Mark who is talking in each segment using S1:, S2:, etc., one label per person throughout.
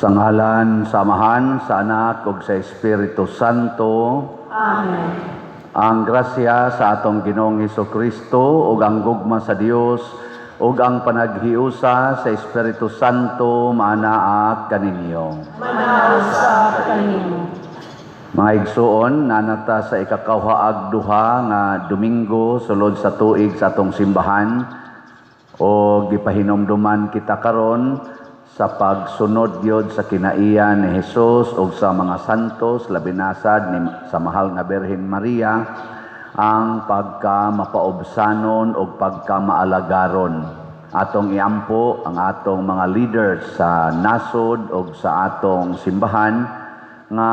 S1: Sa ngalan sa Amahan, sa Anak ug sa Espiritu Santo.
S2: Amen.
S1: Ang grasya sa atong Ginoong Kristo ug ang gugma sa Dios ug ang panaghiusa sa Espiritu Santo maanaa kaninyo.
S2: Manaa usab kanimo.
S1: Mga igsuon, naa na ta sa ikakauhaag duha nga Domingo sulod sa tuig sa atong simbahan o gipahinomduman kita karon sa pagsunod gyud sa kinaiya ni Jesus ug sa mga santos, labi na sad ni sa mahal nga Birhen Maria, ang pagka mapaubsanon ug pagka maalagaron. Atong iampo ang atong mga leaders sa nasod ug sa atong simbahan nga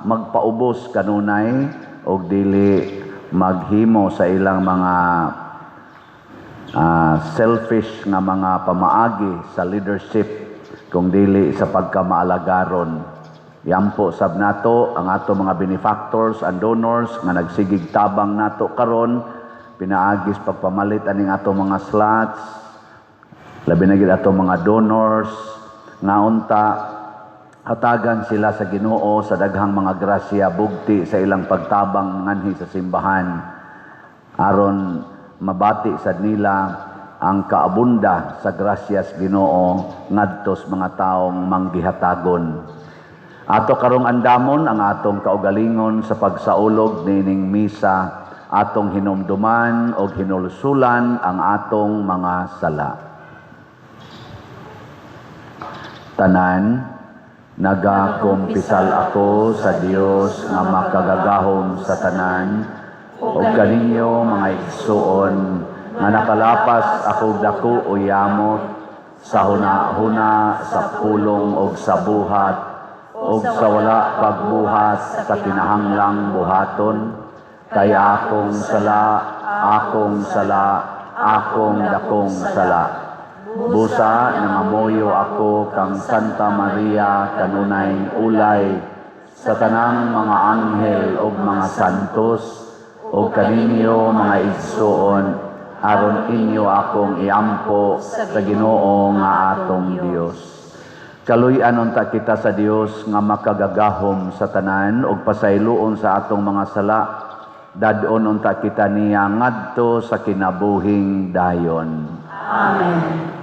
S1: magpaubos kanunay ug dili maghimo sa ilang mga selfish nga mga pamaagi sa leadership kung dili sa pagkamaalagaron. Iampo sab nato ang ato mga benefactors and donors nga nagsigig tabang nato karon pinaagis pagpamalit aning ato mga slots, labi na gid ato mga donors nga unta hatagan sila sa Ginoo sa daghang mga grasya bugti sa ilang pagtabang nganhi sa simbahan, aron mabati sad nila ang kaabunda sa grasyas Ginoo ngadtos mga taong manggihatagon. Ato karong andamon ang atong kaugalingon sa pagsaulog niining misa, atong hinumduman og hinulsulan ang atong mga sala. Tanan, nagakumpisal ako sa Dios nga makagagahom sa tanan ug kaninyo, mga igsuon, nga nakalapas ako dako o yamot sa huna-huna, sa pulong ug sa buhat ug sa wala pagbuhat sa kinahanglang buhaton, kay akong sala, akong sala, akong dakong sala. Busa nangamuyo ako kang Santa Maria, kanunay ulay, sa tanang mga anghel ug mga santos, ug kaninyo, mga igsuon, aron inyo akong iampo sa Ginoo nga atong Dios. Kaluy-an unta kita sa Dios nga makagagahom sa tanan ug pasayloon sa atong mga sala. Dad-on unta kita niya ngadto sa kinabuhing dayon.
S2: Amen.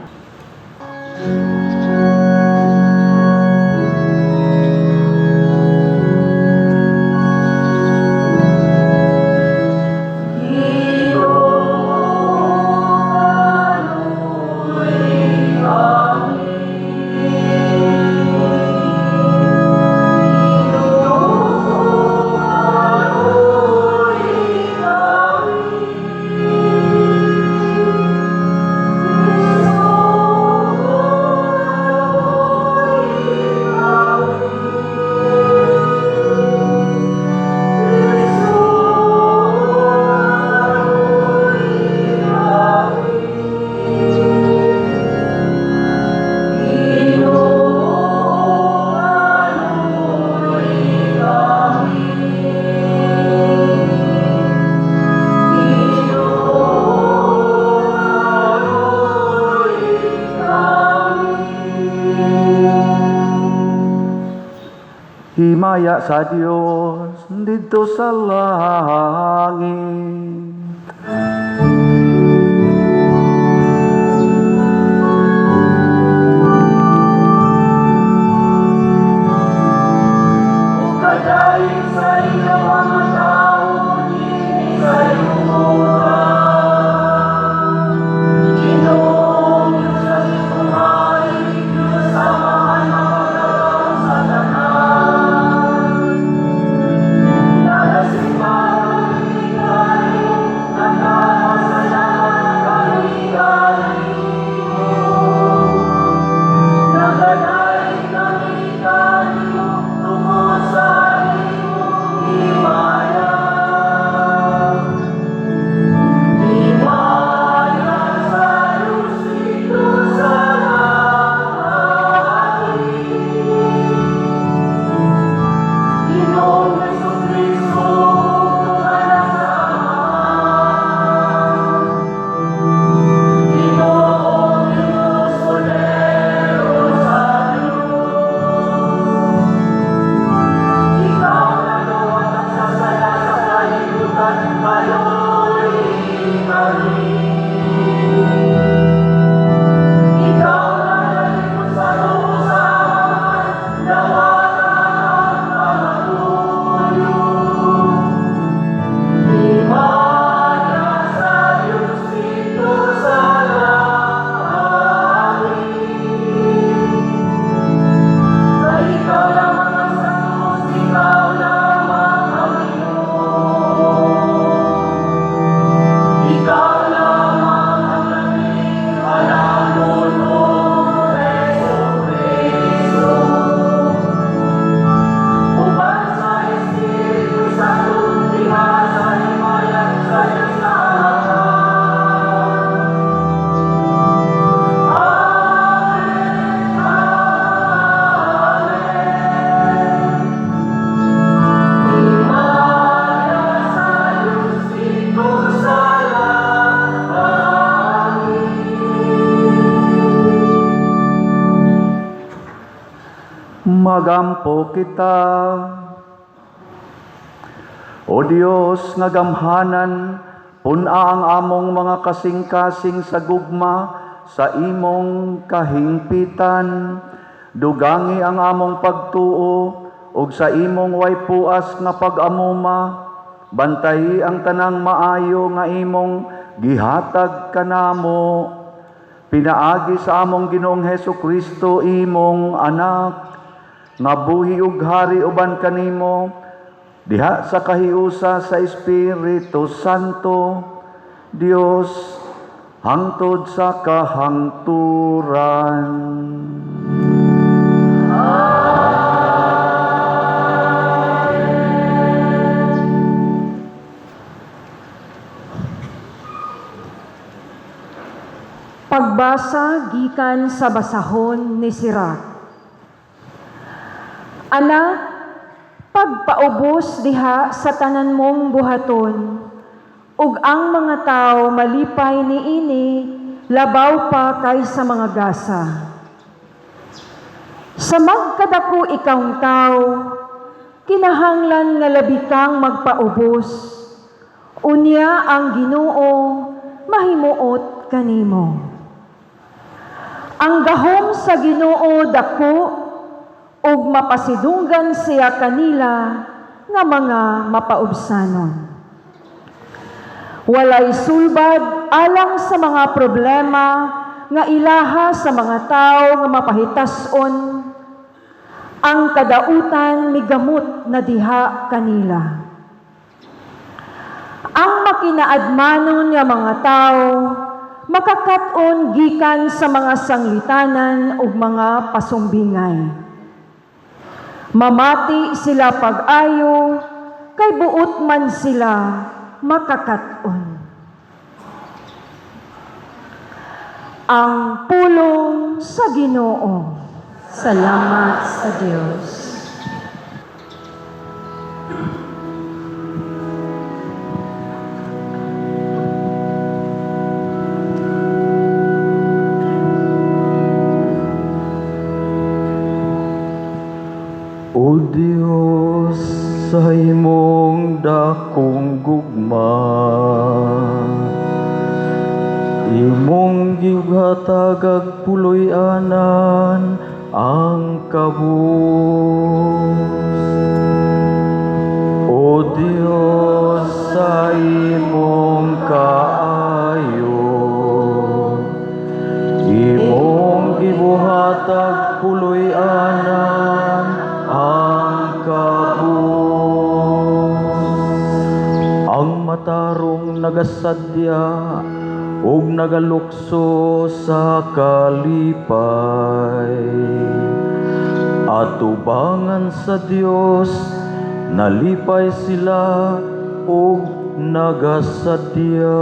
S1: Himaya sa Dios didto sa langit.
S3: Ug kadaig sa iyang mga tawo dinhi sa libutan. Ginoong Diyos nga gitunghali, Diyos Amahan makagagahom sa tanan. Nagasimba kami kanimo.
S1: Magampo kita. O Dios nga gamhanan, pun-a ang among mga kasing-kasing sa gugma sa imong kahingpitan. Dugangi ang among pagtuo ug sa imong way puas nga pag-amuma. Bantayi ang tanang maayo nga imong gihatag kanamo. Pinaagi sa among Ginoong Hesus Kristo, imong anak, nga buhi ug hari uban kanimo diha sa kahiusa sa Espiritu Santo, Dios, hangtod sa kahangturan.
S2: Pagbasa gikan sa basahon ni Sirach. Anak, pagpaubos diha sa tanan mong buhaton, ug ang mga tao malipay niini labaw pa kaysa mga gasa. Sa magkadako ikawng tao, kinahanglan nga labi kang magpaubos. Unya ang Ginoo mahimuot kanimo. Ang gahom sa Ginoo dako ug mapasidunggan siya kanila nga mga mapaubsanon. Walay sulbad alang sa mga problema nga ilaha sa mga tao nga mapahitas-on. Ang kadautan migamot na diha kanila. Ang makinaadmanon nga mga tao makakat-on gikan sa mga sanglitanan ug mga pasumbingay. Mamati sila pag-ayo, kay buot man sila makakat-on. Ang pulong sa Ginoo.
S4: Salamat sa Dios.
S3: O Dios, sa imong dakong gugma, imong gihatagag puloy-anan ang kabus. O Dios, sa imong kaayo, imong gibuhatag puloy-anan ang kabus. Ang matarong nagasadya ug nagalukso sa kalipay. Atubangan sa Dios, nalipay sila ug nagasadya.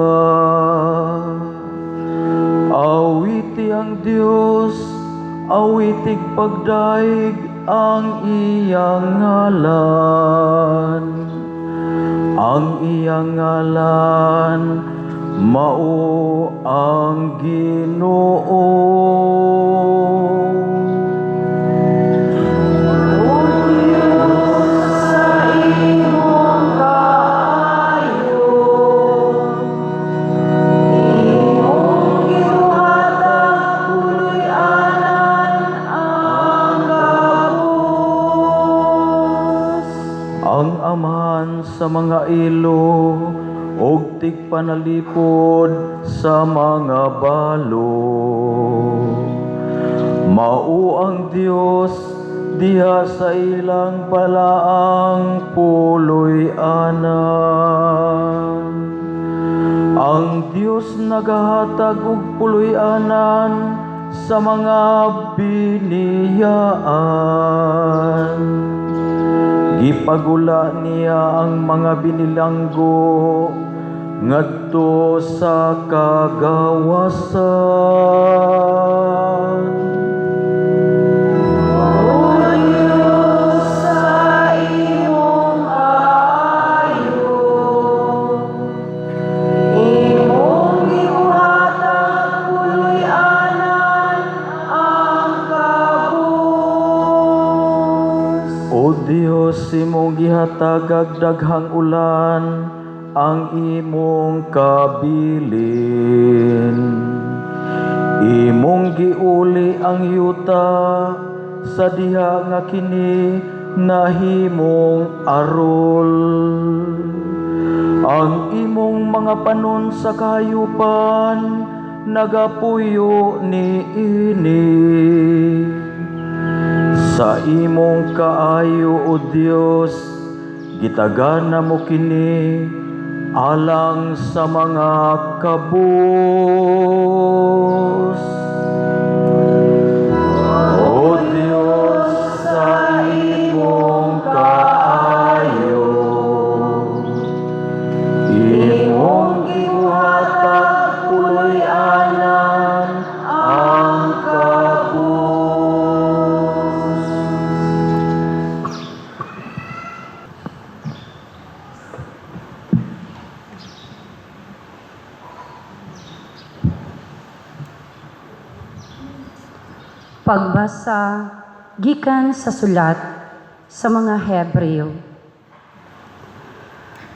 S3: Awiti ang Dios, awitig pagdaig ang iyang ngalan. Ang iyang ngalan mao ang Ginoo.
S4: O Dios, sa imong kaayo, imong gibuhatag puloy-anan ang kabus.
S3: Ang amahan sa mga ilo ug tigpanalipod sa mga balo. Mao ang Dios diha sa ilang balaang puloy-anan. Ang Dios nagahatag og puloy-anan sa mga biniyaan. Gipagula niya ang mga binilanggo ngadto sa kagawasan.
S4: O Dios, sa imong kaayo, imong gibuhatag puloy-anan ang kabus.
S3: Dios, imong gihatagag daghang ulan ang imong kabilin. Imong giuli ang yuta sa diha nga kini nahimong arol. Ang imong mga panon sa kahayupan nagapuyo niini. Sa imong kaayo, O Dios, gitagana mo kini alang sa mga kabus. O Dios, sa imong kaayo, imong gibuhatag puloy-anan ang kabus.
S5: Pagbasa gikan sa sulat sa mga Hebreo.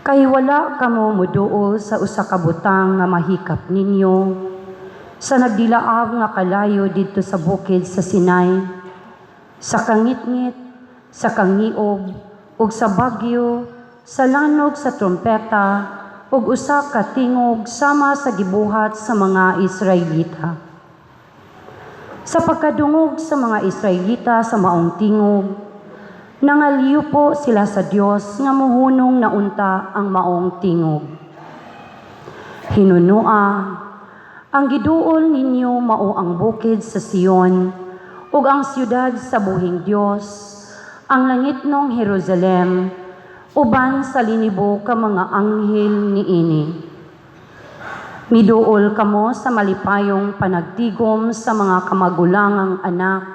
S5: Kay wala kamo moduol sa usa ka butang nga mahikap ninyo sa nagdilaab nga kalayo didto sa bukid sa Sinai, sa kangitngit, sa kangiog, ug sa bagyo, sa lanog sa trumpeta, ug usa ka tingog sama sa gibuhat sa mga Israelita. Sa pagkadungog sa mga Israelita sa maong tingog, nangaliupo sila sa Dios nga muhunong na unta ang maong tingog. Hinunua, ang giduol ninyo mao ang bukid sa Sion ug ang siyudad sa buhing Dios, ang langitnong Jerusalem, uban sa linibo ka mga anghel niini. Miduol kamo sa malipayong panagtigom sa mga kamagulangang anak,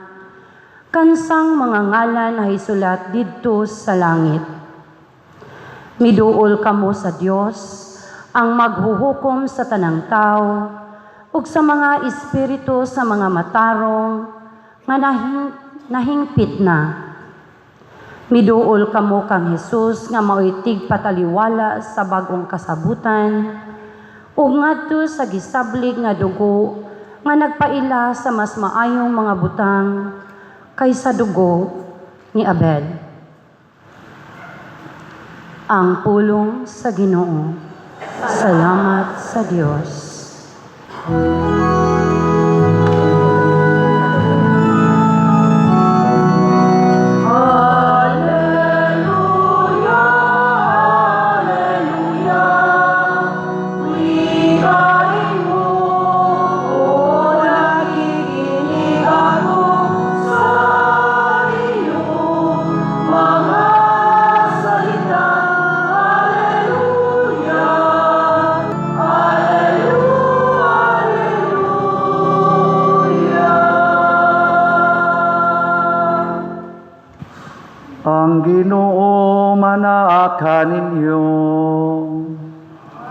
S5: kansang mga ngalan na isulat didto sa langit. Miduol kamo sa Dios, ang maghuhukom sa tanang tao, ug sa mga espiritu sa mga matarong nga nahingpit na. Miduol kamo kang Hesus nga mao'y tigpataliwala sa bag-ong kasabutan, ug ngadto sa gisablig nga dugo nga nagpaila sa mas maayong mga butang kaysa dugo ni Abel. Ang pulong sa Ginoo. Salamat sa Dios.
S4: Alleluia, Alleluia, wikain mo, o nakikinig ako sa iyong mga salita. Alleluia, Alleluia, Alleluia.
S1: Ang Ginoo manaa kaninyo.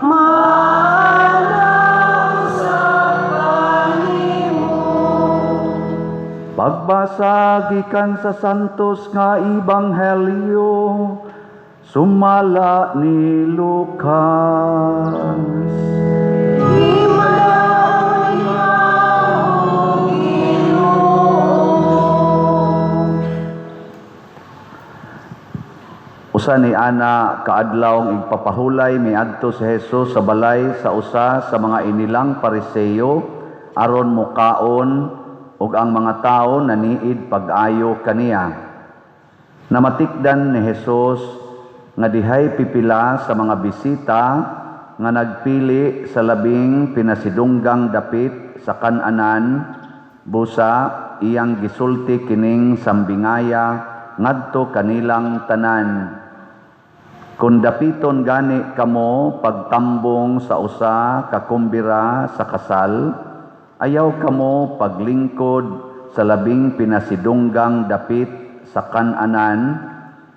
S4: Maana usab kanimo.
S1: Pagbasa gikan sa Santos nga Ebanghelyo sumala ni Lucas.
S4: Himalaon ikaw, O Ginoo.
S1: Usa ni ana kaadlawng igpapahulay, miadto si Jesus sa balay sa usa sa mga inilang Pariseo aron mukaon, ug ang mga tawo naniid pag-ayo kaniya. Namatikdan ni Jesus nga dihay pipila sa mga bisita nga nagpili sa labing pinasidunggang dapit sa kananan, busa iyang gisulti kining sambingaya ngadto kanilang tanan. Kung dapiton gani kamo pagtambong sa usa ka kumbira sa kasal, ayaw kamo paglingkod sa labing pinasidunggang dapit sa kananan,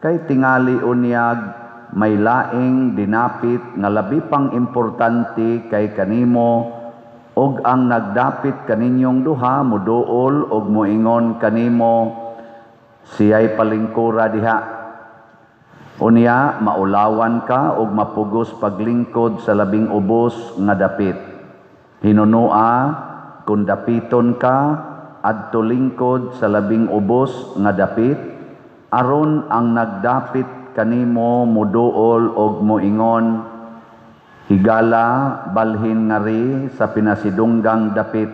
S1: kay tingali unyag may laing dinapit nga labi pang importante kay kanimo, og ang nagdapit kaninyong duha muduol og moingon kanimo, "Siya'y palingkura diha." Unya maulawan ka ug mapugos paglingkod sa labing ubos nga dapit. Hinunua kung dapiton ka adto lingkod sa labing ubos nga dapit, aron ang nagdapit kanimo moduol og moingon, "Higala, balhin ngari sa pinasidunggang dapit."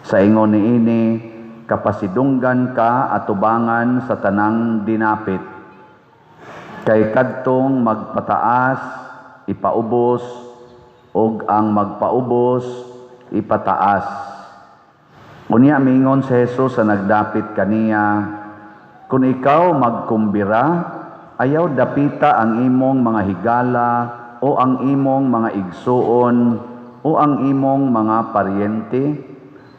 S1: Sa ingon niini, kapasidunggan ka atubangan sa tanang dinapit. Kay kadtong magpataas ipaubos, ug ang magpaubos ipataas. Unya miingon si Jesus sa nagdapit kaniya, "Kung ikaw magkumbira, ayaw dapita ang imong mga higala o ang imong mga igsuon o ang imong mga paryente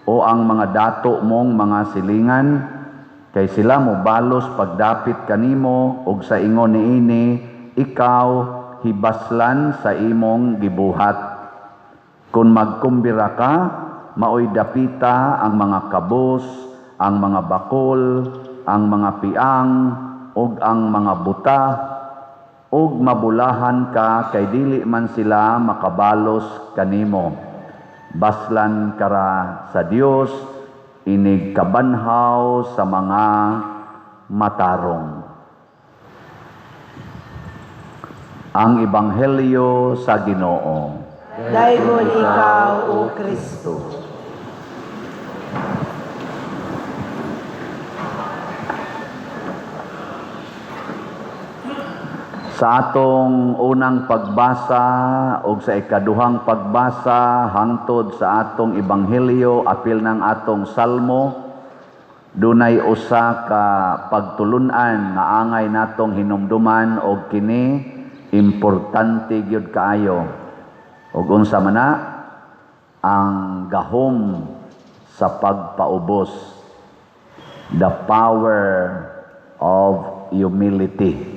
S1: o ang mga dato mong mga silingan, kay sila mobalos pagdapit kanimo, ug sa ingon niini ikaw hibaslan sa imong gibuhat. Kung magkumbira ka, maoy dapita ang mga kabos, ang mga bakol, ang mga piang ug ang mga buta, ug mabulahan ka kay dili man sila makabalos kanimo. Baslan kara sa Dios, inig kabanhaw sa mga matarong." Ang Ebanghelyo sa Ginoo.
S4: Daygon ikaw, O Kristo.
S1: Sa atong unang pagbasa o sa ikaduhang pagbasa hangtod sa atong ebanghelyo apil ng atong salmo, dunay usa ka pagtulun-an nga angay natong hinumduman, og kini importante gyud kaayo. Og unsa man na? Ang gahom sa pagpaubos, the power of humility.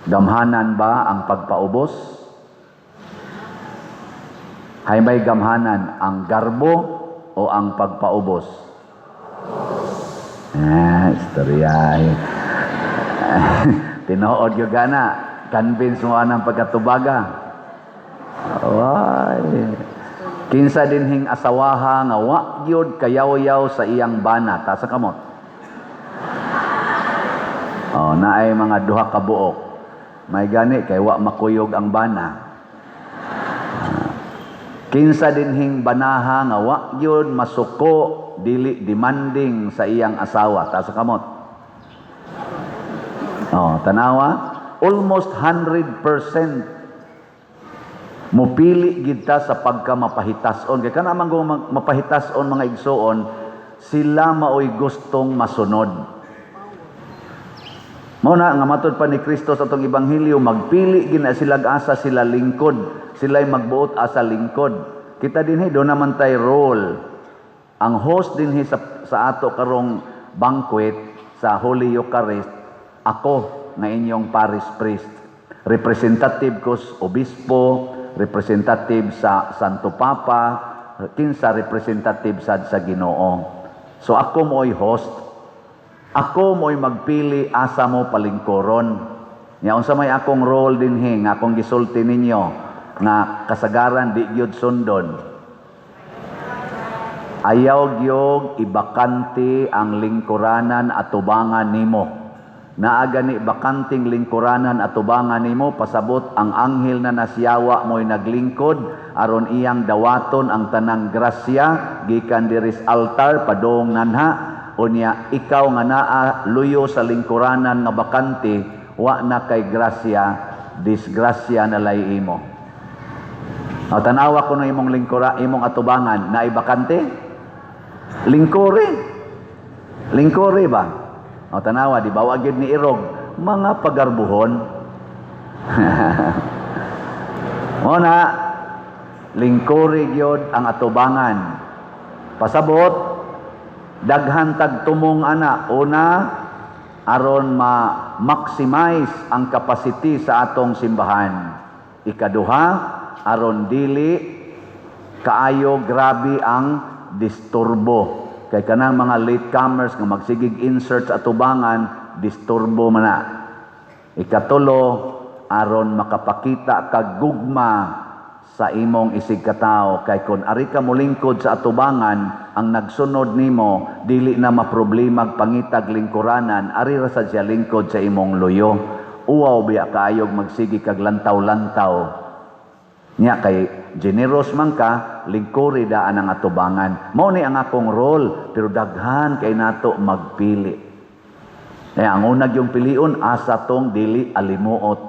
S1: Gamhanan ba ang pagpaubos? Hay may gamhanan ang garbo o ang pagpaubos? Istorya. Tinuod gyud gana, convince mo anang pagkatubaga. Ay. Kinsa dinhing asawaha nga wa gyud kayaw-yaw sa iyang bana, taas ang kamot. Oh, naay mga duha ka buok. May gani kay wa makuyog ang bana. Kinsa dinhing banaha nga wa gyud masuko, dili demanding sa iyang asawa, taas ang kamot. Oh, tanawa, almost 100% mupili gid ta sa pagka mapahitason. Kay kana man kung mapahitason mga igsuon, sila maoy gustong masunod. Mao na nga matud pa ni Kristo sa atong ebanghelyo, magpili gid na sila asa sila lingkod, sila'y magbuot asa lingkod. Kita dinhi do naman tay role. Ang host dinhi sa ato karong banquet sa Holy Eucharist, ako nga inyong parish priest. Representative ko sa obispo, representative sa Santo Papa, kinsa representative sad sa Ginoo. So ako mo'y host. Ako mo'y magpili asa mo palingkoron. Nya unsa may akong role dinhi nga akong gisulti ninyo nga kasagaran di gyud sundon. Ayaw gyud ibakante ang lingkuranan atubangan nimo. Naa gani bakanting lingkuranan atubangan nimo, pasabot ang anghel na nasiyawa mo'y naglingkod aron iyang dawaton ang tanang grasya gikan diri sa altar padung nanha. Unya ikaw nga naa luyo sa lingkuranan nga bakante, wa na kay grasya, disgrasya na lay imo. O, tanawa ko na imong lingkura, imong atubangan, naay bakante? Lingkuri. Lingkuri ba? O, tanawa, di ba? Wa gyud ni irog, mga pagarbuhon. Mo na, lingkuri gyud ang atubangan. Pasabot, daghan tag tumong ana. Una, aron ma-maximize ang capacity sa atong simbahan. Ikaduha, aron dili kaayo grabe ang disturbo. Kay kanang mga latecomers nga magsigig insert sa atubangan, disturbo man na. Ikatulo, aron makapakita kag gugma sa imong isig katawo, kay kon ari ka molingkod sa atubangan, ang nagsunod nimo dili na maproblema pangitag lingkuranan, ari ra sad siya lingkod sa imong luyo. Uwaw biya kaayog magsigi kag lantaw-lantaw nya, kay generous man ka, lingkuri daan ang atubangan. Mao ni ang akong role, pero daghan kay nato magpili. Kaya ang unag yung pilion, asa tong dili alimuot.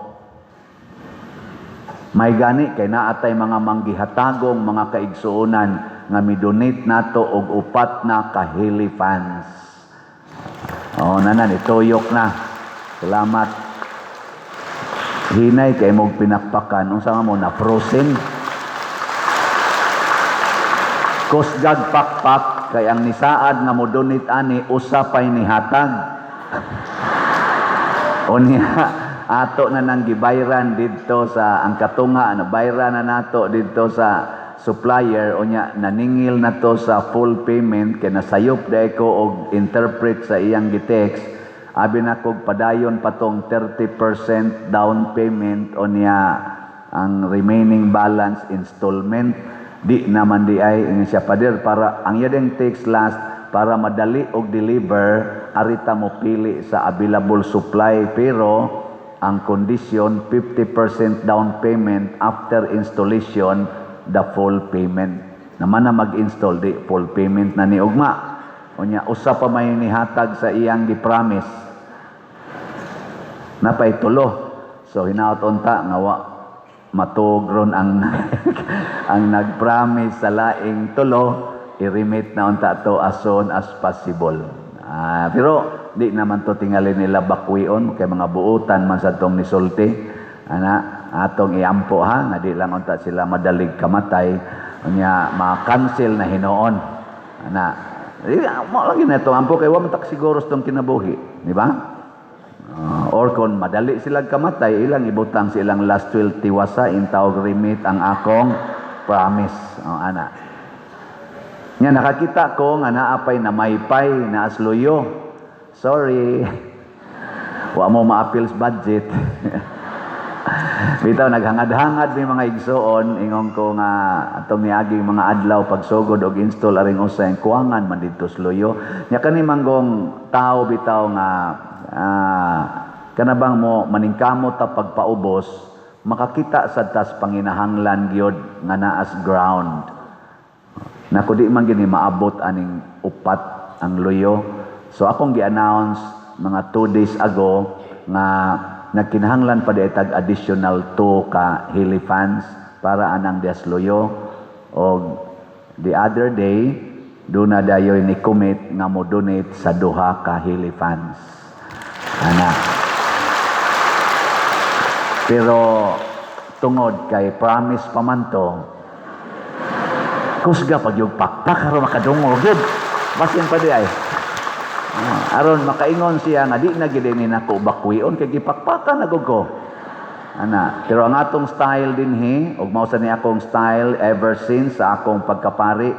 S1: May gani kay naatay mga manggihatagong mga kaigsuonan nga midonate nato og upat na ka Helifans. Oh, nanan ituyok na. Salamat. Hinay kay mog pinakpakan, unsa nga mo na frozen. Kusgag pakpak kay ang nisaad nga mo donate ani usa pay nihatag. Unya ato na nang gibayran didto sa ang katunga, ano, bayran na nato didto sa supplier. Unya naningil na to sa full payment kay nasayop dai ko og interpret sa iyang gitext. Abi na kog padayon patong 30% down payment, unya ang remaining balance installment. Di naman di ay, ingon siya, "Pader, para ang iyang text last, para madali og deliver, arita mo pili sa available supply, pero ang condition, 50% down payment, after installation, the full payment." Naman na mag-install, di full payment na ni ugma. Unya usa pa may nihatag sa iyang gi-promise, napay tulo. So hinaot unta nga wa matug ron ang ang nag-promise sa laing tulo, i-remit na unta to as soon as possible. Ah, pero di naman to tingali nila bakwion kay mga buutan man sa tong nisulti ana. Atong iampo ha nga di lang unta sila madalig kamatay, unya ma-cancel na hinuon ana. Di mo lagi na itong ampo kay wa man tak siguro sa tong kinabuhi, di ba? Or kung madali sila kamatay, ilang ibutang silang last will, tiwasa intawag remit ang akong promise. Oh, ana. Nya nakakita ko nga naapay na maypay na asluyo. Sorry. Wa mo ma-appeal sa budget. Bitaw naghangad-hangad may mga igsoon, ingon ko nga atong niaging mga adlaw pagsugod og install aring usay, kuwangan man didto sa luyo. Nya kani manggong tao bitaw nga kana bang mo maningkamot ta pagpaubos, makakita sad tas panginahanglan gyud nga naas ground. Nako, di man gini maabot aning upat ang luyo. So akong gi-announce mga 2 days ago nga nagkinahanglan pa di tag additional 2 ka Helifans para anang dias luyo. Og the other day do na dayoy ni commit nga mo donate sa duha ka Helifans. Ana. Pero tungod kay promise pa man to, kusga pag yung pakpak aron makadungog gyud. Basin pa di ay. Ah, aron makaingon siya nga di na gid ni nako bakwion kay gipakpakan na gud ko. Ana, pero ang atong style dinhi ug mao sa ni akong style ever since sa akong pagkapari,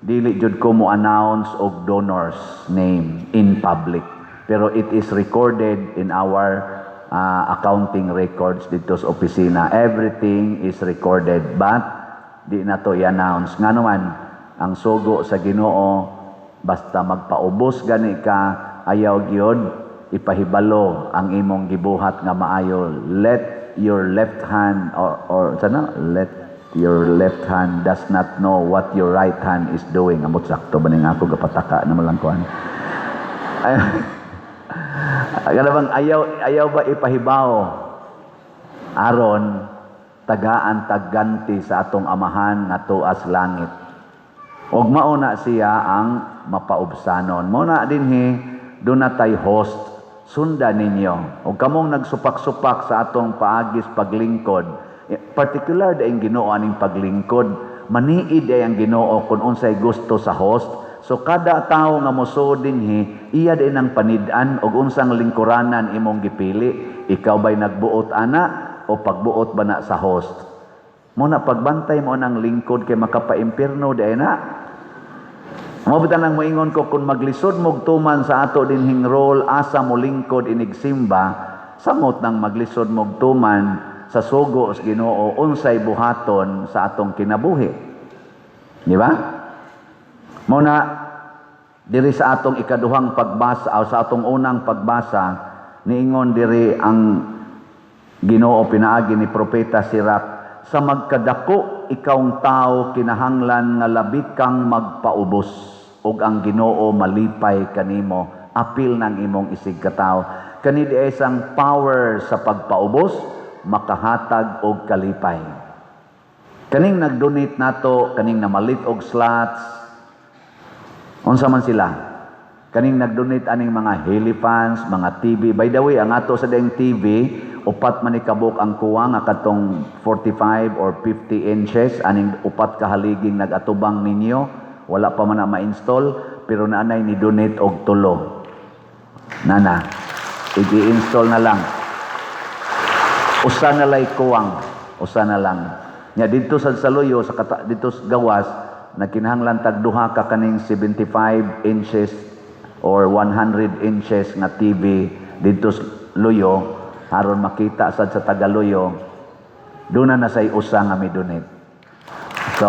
S1: dili jud ko mo announce og donors name in public. Pero it is recorded in our accounting records dito sa opisina. Everything is recorded, but di na to i-announce. Nga naman, ang sugo sa Ginoo, basta magpaubos gani ka, ayaw gyud ipahibalo ang imong gibuhat nga maayo. Let your left hand or sana let your left hand does not know what your right hand is doing. Amot, sakto ba ning ako gapataka na malang kuan? Ay, kana bang ayaw ayaw ba ipahibaw aron tagaan tagganti sa atong Amahan nga tuas langit. Og mao na siya ang mapaubsanon. Mao na dinhi doon na tay host, sunda ninyo. Og kamong nagsupak-supak sa atong paagis paglingkod, eh, particular daing Ginoo aning paglingkod, maniid ay ang Ginoo kung unsay gusto sa host. So kada tawo nga mosuod dinhi, iya din ang panid-an og unsang lingkuranan imong gipili. Ikaw ba'y nagbuot ana o pagbuot ba na sa host? Mo na pagbantay mo ng lingkod kay makapaimpirno di na. Mo bitaw nang moingon ko, kung maglisod mog tuman sa ato dinhing role, asa mo lingkod inigsimba, Samot nang maglisod mog tuman sa sugo sa Ginoo unsay buhaton sa atong kinabuhi. Di ba? Mao na diri sa atong ikaduhang pagbasa o sa atong unang pagbasa, niingon diri ang Ginoo pinaagi ni Propeta Sirach, sa magkadako ikawng tao, kinahanglan nga labi kang magpaubos ug ang Ginoo malipay kanimo apil ng imong isig katawo. Kani di isang power sa pagpaubos makahatag og kalipay. Kaning nagdonate nato, kaning namalit og slots, unsa man sila? Kaning nagdonate aning mga helipans, mga TV. By the way, ang ato sa deng TV, upat man ni kabuk ang kuwang nga katong 45 or 50 inches, aning upat ka haliging nagatubang ninyo. Wala pa man na ma-install, pero naanay ni donate og tulo. Nana, i-install na lang. Usa na lay kuwang, usa na lang. Nya didto sa Saluyo sa kata, didto sa gawas, nagkinahanglan tag duha ka kaning 75 inches or 100 inches nga TV didto sa Luyo aron makita sad sa taga-Luyo. Doon na say usa nga mi-donate. So,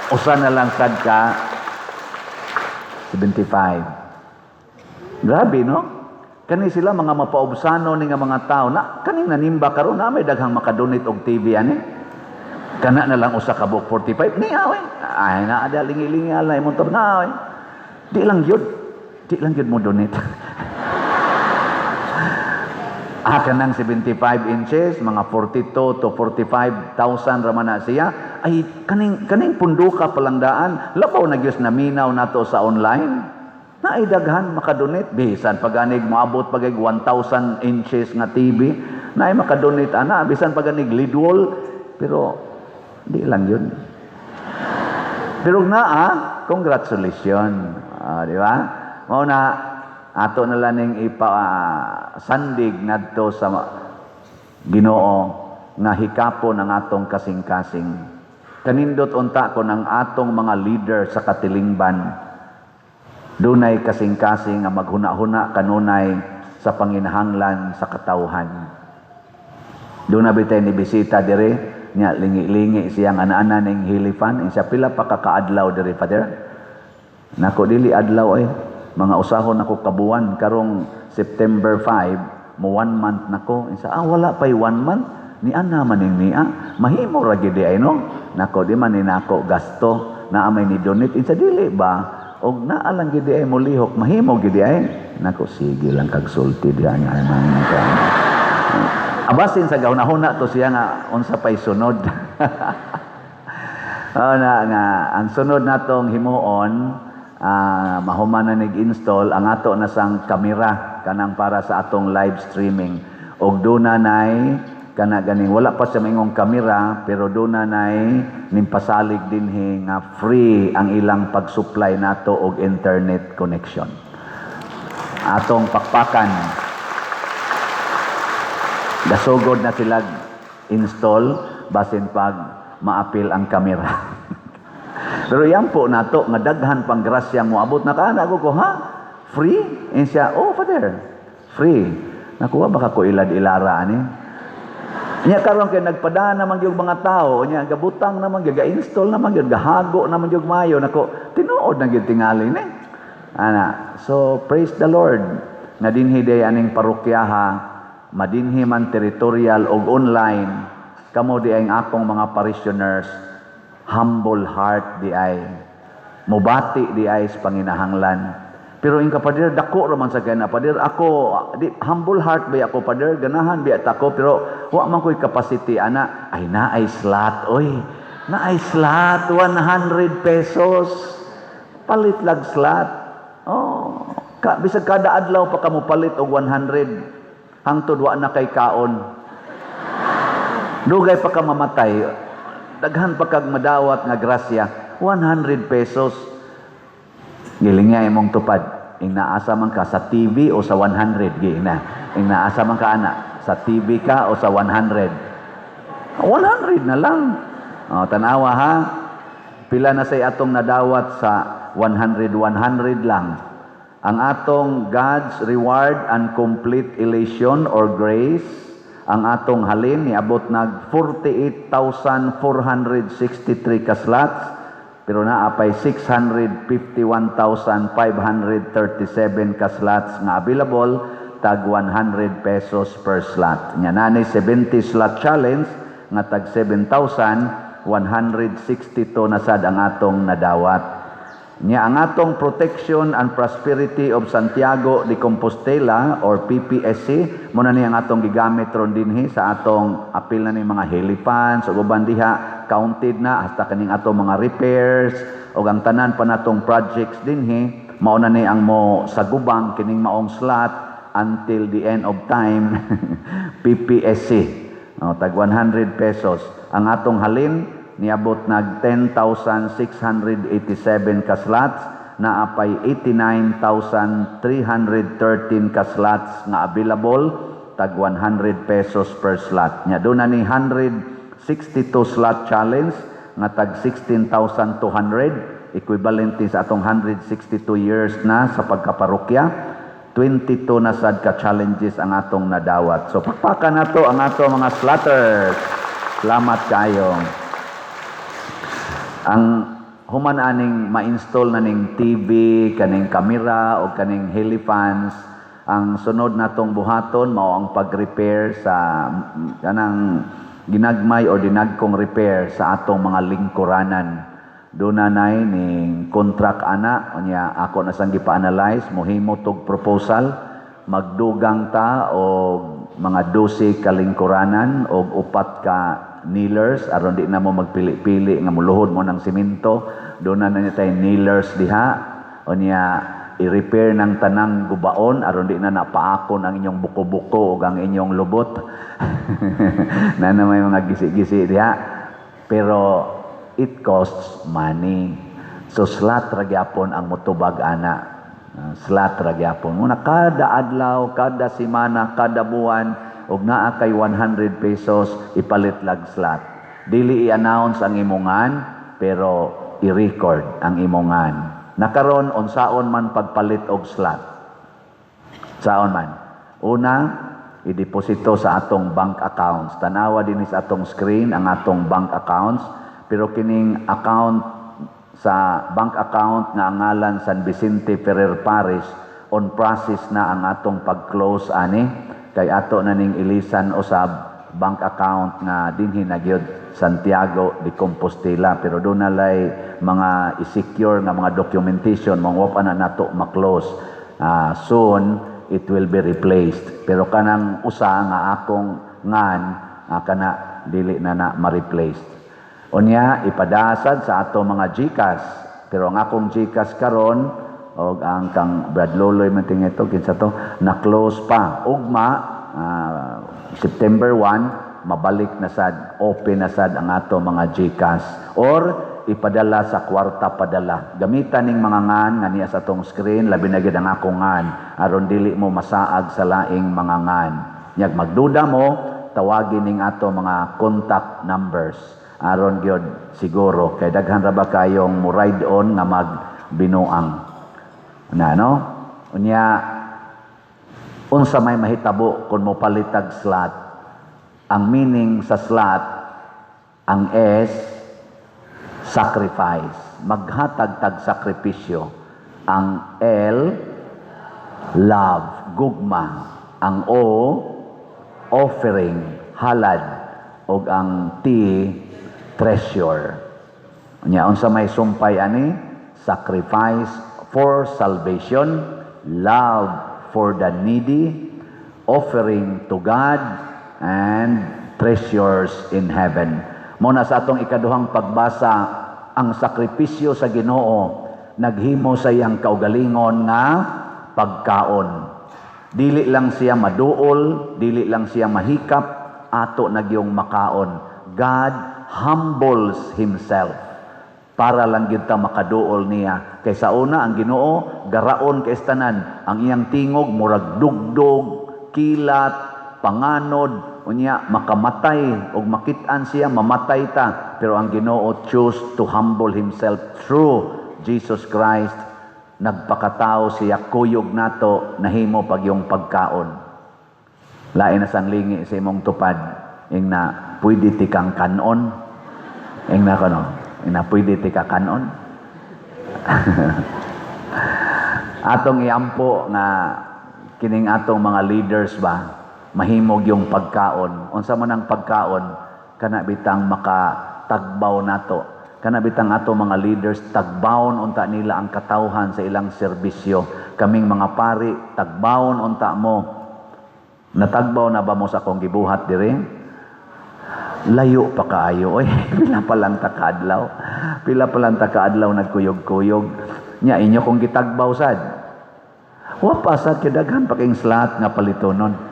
S1: usa na lang sad ka 75. Grabe, no? Kani sila mga mapaubsano ni nga mga tao na kaning nanimba karon na may daghang makadonate og TV ani. Kana na lang usa ka buok 45 ni awe. Ay na ada lingi-lingi ala imong na awe. Di lang yun. Di lang yun mo donate. Kanang 75 inches, mga 42 to 45,000 raman na siya. Ay, kaning punduka palang daan, labaw na gyud naminaw nato sa online. Naay daghan makadonate bisan paganig moabot pagay 1,000 inches nga TV, naay makadonate ana bisan paganig lidwall, pero di lang yun. Pero naa, congratulations. Ah, di ba? Mao na ato na lang ning ipa sandig ngadto sa Ginoo nga hikapon ang atong kasing-kasing. Kanindot unta kon ang atong mga leader sa katilingban dunay kasing-kasing nga maghuna-huna kanunay sa panginahanglan sa katawhan. Doon na bitay ni bisita dire nya lingi-lingi siyang ana-ana ning hilifan siya pila pa kakaadlaw dire, Father. Nako, dili adlaw ay mga usahon nako kabuan karong September 5 mo one month nako. Isa, wala pay one month ni ana man ning niya mahimo ra gyud ay, no? Nako, di man ni nako gasto naa may ni donate insa dili ba og naa lang gyud ay molihok mahimo gyud ay. Nako, sige lang kag sulti diha nga ay man ka. Abasin sa gahuna-huna to siya nga unsa pay sunod. Oh, na nga ang sunod natong himuon, mahuman na nig-install ang ato na sang kamera kanang para sa atong live streaming og duna nay kana ganing wala pa sa maingong kamera, pero duna nay nimpasalig dinhi nga free ang ilang pag-supply nato og internet connection. Atong pakpakan. Gasugod na sila install basin pag maapil ang kamera. Pero yan po nato nga daghan pang grasya moabot na kaana ko, ha? Free? Eh siya, "Oh, Father, free." Nakuha baka ko ilad ilara ani. Nya karon kay nagpadana man gyud mga tao, nya gabutang naman gyud, ga-install naman gyud, gahago naman gyud mayo nako, tinuod na gyud tingali ni. Ana, so praise the Lord nga dinhi day aning parokyaha, madinhi man territorial og online, kamo di ang akong mga parishioners, humble heart di ay mubati di ay sa panginahanglan. Pero in kapader, dako raman sa kanya. Pader, ako, di, humble heart ba ako, pader, ganahan biya ako, pero wa man ko'y capacity, ana. Ay, naay slot, oy. Naay slot, 100 pesos. Palit lag slot. Oh, bisag kada adlaw pa kamo palit og 100. Hangtod wa na kay kaon. Dugay pa ka mamatay. Daghan pa kag madawat nga grasya. 100 pesos. Giling nga imong tupad. Ing naasa man ka sa TV o sa 100 gi na. Ing naasa man ka ana sa TV ka o sa 100. 100 na lang. Oh, tanawa ha. Pila na say atong nadawat sa 100 100 lang. Ang atong God's Reward and Complete Elation or Grace, ang atong halin niabot nag 48,463 ka slots, pero naa pay 651,537 ka slots nga available, tag 100 pesos per slot. Nya naa ni 70 slot challenge nga tag 7,162 na sad ang atong nadawat. Nya ang atong Protection and Prosperity of Santiago de Compostela or PPSC, mao na ni ang atong gigamit ron dinhi sa atong apil na ni mga helifans ug uban diha, counted na hasta kaning atong mga repairs ug ang tanan pa natong projects dinhi. Mao na ni ang mo sagubang kining maong slot until the end of time. PPSC, oh, tag 100 pesos. Ang atong halin niabot nag 10,687 ka slots, naa pay 89,313 ka slots nga available, tag 100 pesos per slot. Nya duna ni 162 slot challenge nga tag 16,200, equivalent ni sa atong 162 years na sa pagkaparokya. 22 na sad ka challenges ang atong nadawat. So pakpakan nato ang ato mga slotters. Salamat kayo. Ang human aning ma-install na ning TV, kaning kamera o kaning helifans, ang sunod natong buhaton mao ang pag-repair sa kanang ginagmay or dinagkong repair sa atong mga lingkuranan. Doon na nay ning contract ana, unya ako na sang gipa-analyze, mohimo tog proposal, magdugang ta og mga 12 ka lingkuranan og upat ka kneelers aron di na mo magpili-pili nga muluhod mo ng simento. Doon na na tay kneelers diha. Unya i-repair ng tanang gubaon aron di na napaakon ang inyong buko-buko ug ang inyong lubot na na may mga gisi-gisi diha. Pero it costs money, so slot ra gyapon ang motubag ana. Slot ra gyapon muna kada adlaw, kada semana, kada buwan, ug naa kay 100 pesos, ipalit lag slot. Dili i-announce ang imongan, pero i-record ang imongan. Nakaron, unsaon man pagpalit og slot? Saon man? Una, ideposito sa atong bank accounts. Tanawa din sa atong screen ang atong bank accounts, pero kining account sa bank account nga ang ngalan San Vicente Ferrer Parish, on process na ang atong pag-close ani kay ato na ning ilisan usab bank account nga dinhi na gyud Santiago de Compostela, pero doon na lay mga i-secure nga mga documentation, mga wa na nato ma-close. Soon it will be replaced, pero kanang usa nga akong ngan kana dili na na ma-replace. Unya ipadasad sa ato mga GCash, pero ang akong GCash karon og ang kang Brad Loloy man tingin ito, kinsa to, na close pa. Ugma September 1 mabalik na sad, open na sad ang ato mga GCash or ipadala sa Kwarta Padala. Gamitan ning mga ngan nga niya sa atong screen, labi na gid ang akong ngan aron dili mo masaag sa laing mga ngan. Nyag magduda mo, tawagin ning ato mga contact numbers aron gyud siguro kay daghan ra ba kayong mo ride on nga magbinuang na, no? Unya unsa may mahitabo kung mo palitag slot? Ang meaning sa slot, ang S, sacrifice, maghatag tag sakripisyo. Ang L, love, gugma. Ang O, offering, halad, ug ang T, treasure. Nya unsa may sumpay ani? Sacrifice for salvation, love for the needy, offering to God, and treasures in heaven. Mao na sa atong ikaduhang pagbasa, ang sakripisyo sa Ginoo naghimo sa iyang kaugalingon nga pagkaon. Dili lang siya maduol, dili lang siya mahikap, ato nagyong makaon. God humbles himself para lang gyud ta makaduol niya. Kay sa una, ang Ginoo garaon kay tanan, ang iyang tingog murag dugdog, kilat, panganod, unya makamatay og makit-an siya, mamatay ta. Pero ang Ginoo choose to humble himself through Jesus Christ. Nagpakatao siya kuyog nato, nahimo pag yung pagkaon. Lain na sang lingi sa imong tupad, ing na pwede ti kang kanon. Ing na kono, ing na pwede ti ka kanon. Atong iampo nga kining atong mga leaders ba mahimog yung pagkaon. Unsa man ang pagkaon, kana bitang makatagbaw nato. Kana bitang ato mga leaders tagbawon unta nila ang katawhan sa ilang serbisyo. Kaming mga pari, tagbawon unta mo. Natagbaw na ba mo sa akong gibuhat dire? Layo pa kaayo oy. Pila pa lang ta kaadlaw. Pila pa lang ta kaadlaw nagkuyog-kuyog. Nya inyo kong gitagbaw sad. Wa pa sad kay daghan pa king slot nga palitonon.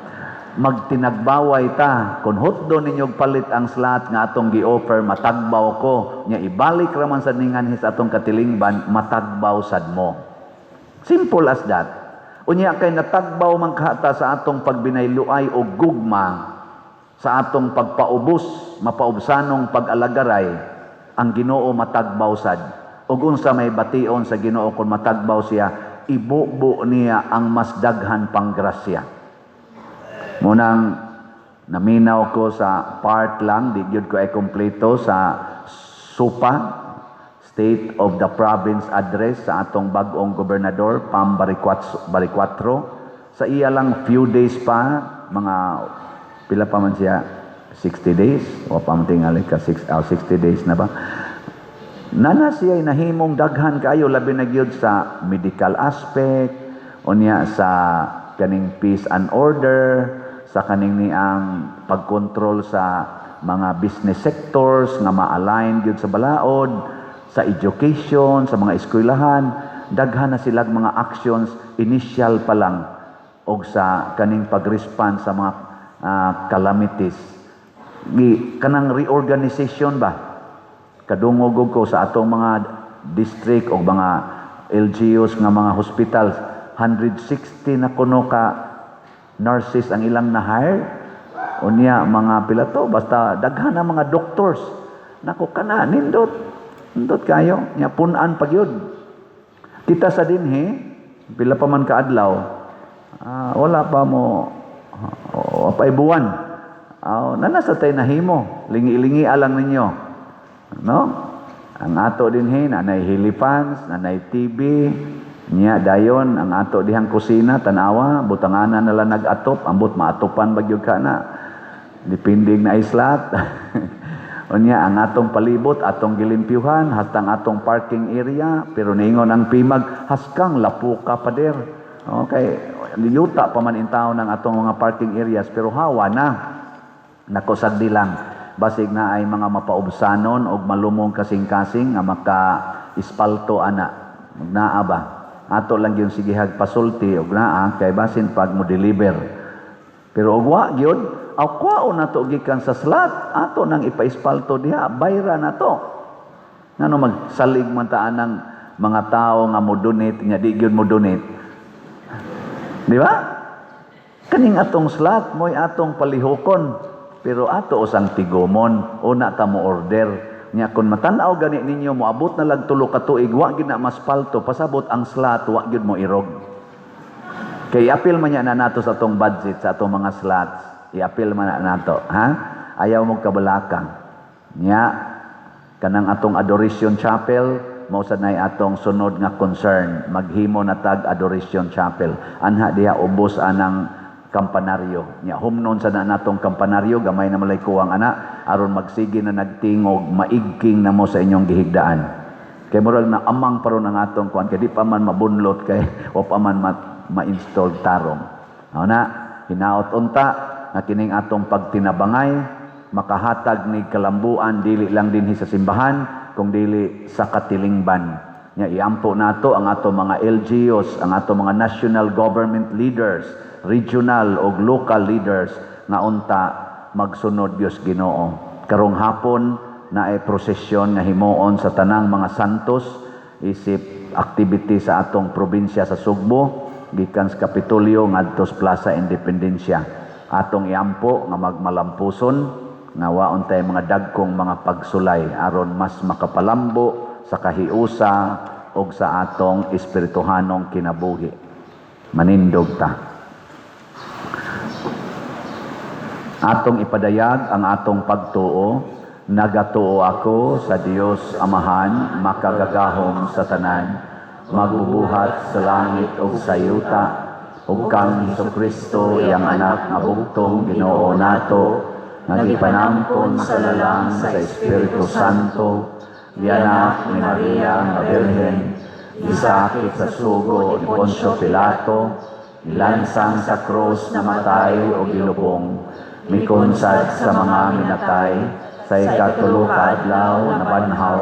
S1: Magtinagbaway ta kun hotdo ninyo palit ang slot nga atong gi-offer, matagbaw ko. Nya ibalik ra man sad ninganhi sa atong katilingban, matagbaw sad mo. Simple as that. Unya kay natagbaw man ka ta sa atong pagbinayluay o gugma, sa atong pagpaubos, mapaubsanong pag-alagaray, ang Ginoo matagbaw sad. Ug unsa may bation sa Ginoo kung matagbaw siya? Ibubo niya ang mas daghan pang grasya. Munang naminaw ko sa part lang, di gyud ko ay kompleto sa SUPA, State of the Province Address, sa atong bag-ong gobernador, Pam Baricuatro. Sa iya lang few days pa, mga pila pa man siya, 60 days, o pa man tingali ka, 60 days na ba? Nana siya nahimong daghan kaayo, labi na gyud sa medical aspect, unya sa kaning peace and order, sa kaning niang pagkontrol sa mga business sectors nga ma-align gyud sa balaod, sa education, sa mga eskwelahan, daghan na silag mga actions initial pa lang, og sa kaning pag-respond sa mga calamities. Gi, kanang reorganization ba? Kadungog ko sa atong mga district o mga LGUs nga mga hospitals, 160 na kuno ka nurses ang ilang na-hire. Unya mga pila to, basta daghan na mga doctors. Nako kana nindot. Nindot kayo, nya pun-an pa gyud. Kita sa dinhi, pila pa man kaadlaw, wala pa mo pa'y buwan. Nana sa tay nahimo, lingi-lingi alang ninyo. No? Ang ato dinhi nanay helifans, nanay TV, niya dayon ang ato dihang kusina tanawa, butanganan nala nag-atop, ambot maatopan ba gyud ka na. Depending na islat. Unya ang atong palibot atong gilimpyuhan hastang atong parking area, pero niingon ang pimag haskang lapuka pader. Okay, yuta pa man intaw ng atong mga parking areas pero hawa na. Nako sagdi lang basig na ay mga mapaubsanon og malumong kasing-kasing nga maka ispalto ana. Naa ba? Ato lang gyud sigihag pasulti og naa kay basin pag mo deliver. Pero og wa gyud, aw kwaon nato gikan sa slot, ato nang ipaispalto diha, bayra nato. Ngano magsalig man ta anang mga tao nga mo donate nga di gyud mo donate. Di ba? Kaning atong slot mo'y atong palihukon, pero ato usang tigomon, una ta mo order. Nya kun matan-aw gani ninyo moabot na lag 3 ka tuig wa gyud na maspalto, pasabot ang slot wa gyud mo irog. Kay i-apil man niya na nato sa atong budget sa atong mga slots. I-apil man na nato, ha? Ayaw mo kabalaka. Nya kanang atong Adoration Chapel mao sad nay atong sunod nga concern, maghimo na tag Adoration Chapel. Anha diha ubos anang kampanaryo. Nya humnon sa na natong kampanaryo, gamay na malay kuwang ana aron magsige na nagtingog, maigking na mo sa inyong gihigdaan. Kay murag na amang paron ang atong kuan kay di pa man mabunlot kay wa pa man ma-install tarong. Mao na hinaot unta nga kining atong pagtinabangay makahatag ni kalambuan dili lang dinhi sa simbahan kung dili sa katilingban. Nya iampo nato ang ato mga LGUs, ang ato mga national government leaders, regional og local leaders nga unta magsunod Dios Ginoo. Karong hapon naay prosesyon nga himuon sa tanang mga santos isip activity sa atong probinsya sa Sugbo gikan sa Kapitolyo ngadto sa Plaza Independencia. Atong iampo nga magmalampuson nga waon tay mga dagkong mga pagsulay aron mas makapalambo sa kahiusa ug sa atong espirituhanong kinabuhi. Manindog ta. Atong ipadayag ang atong pagtuo. Nagatuo ako sa Dios Amahan, makagagahom sa tanan, magbubuhat sa langit ug sa yuta, ug kang Hesukristo, iyang anak nga bugtong Ginoo nato, nga gipanangkon sa lalang sa Espiritu Santo, gianak ni Maria nga Birhen, gisakit sa sugo ni Poncio Pilato, nilansang sa krus, namatay o gilubong, mikunsad sa mga minatay, sa ikatulo ka adlaw nabanhaw,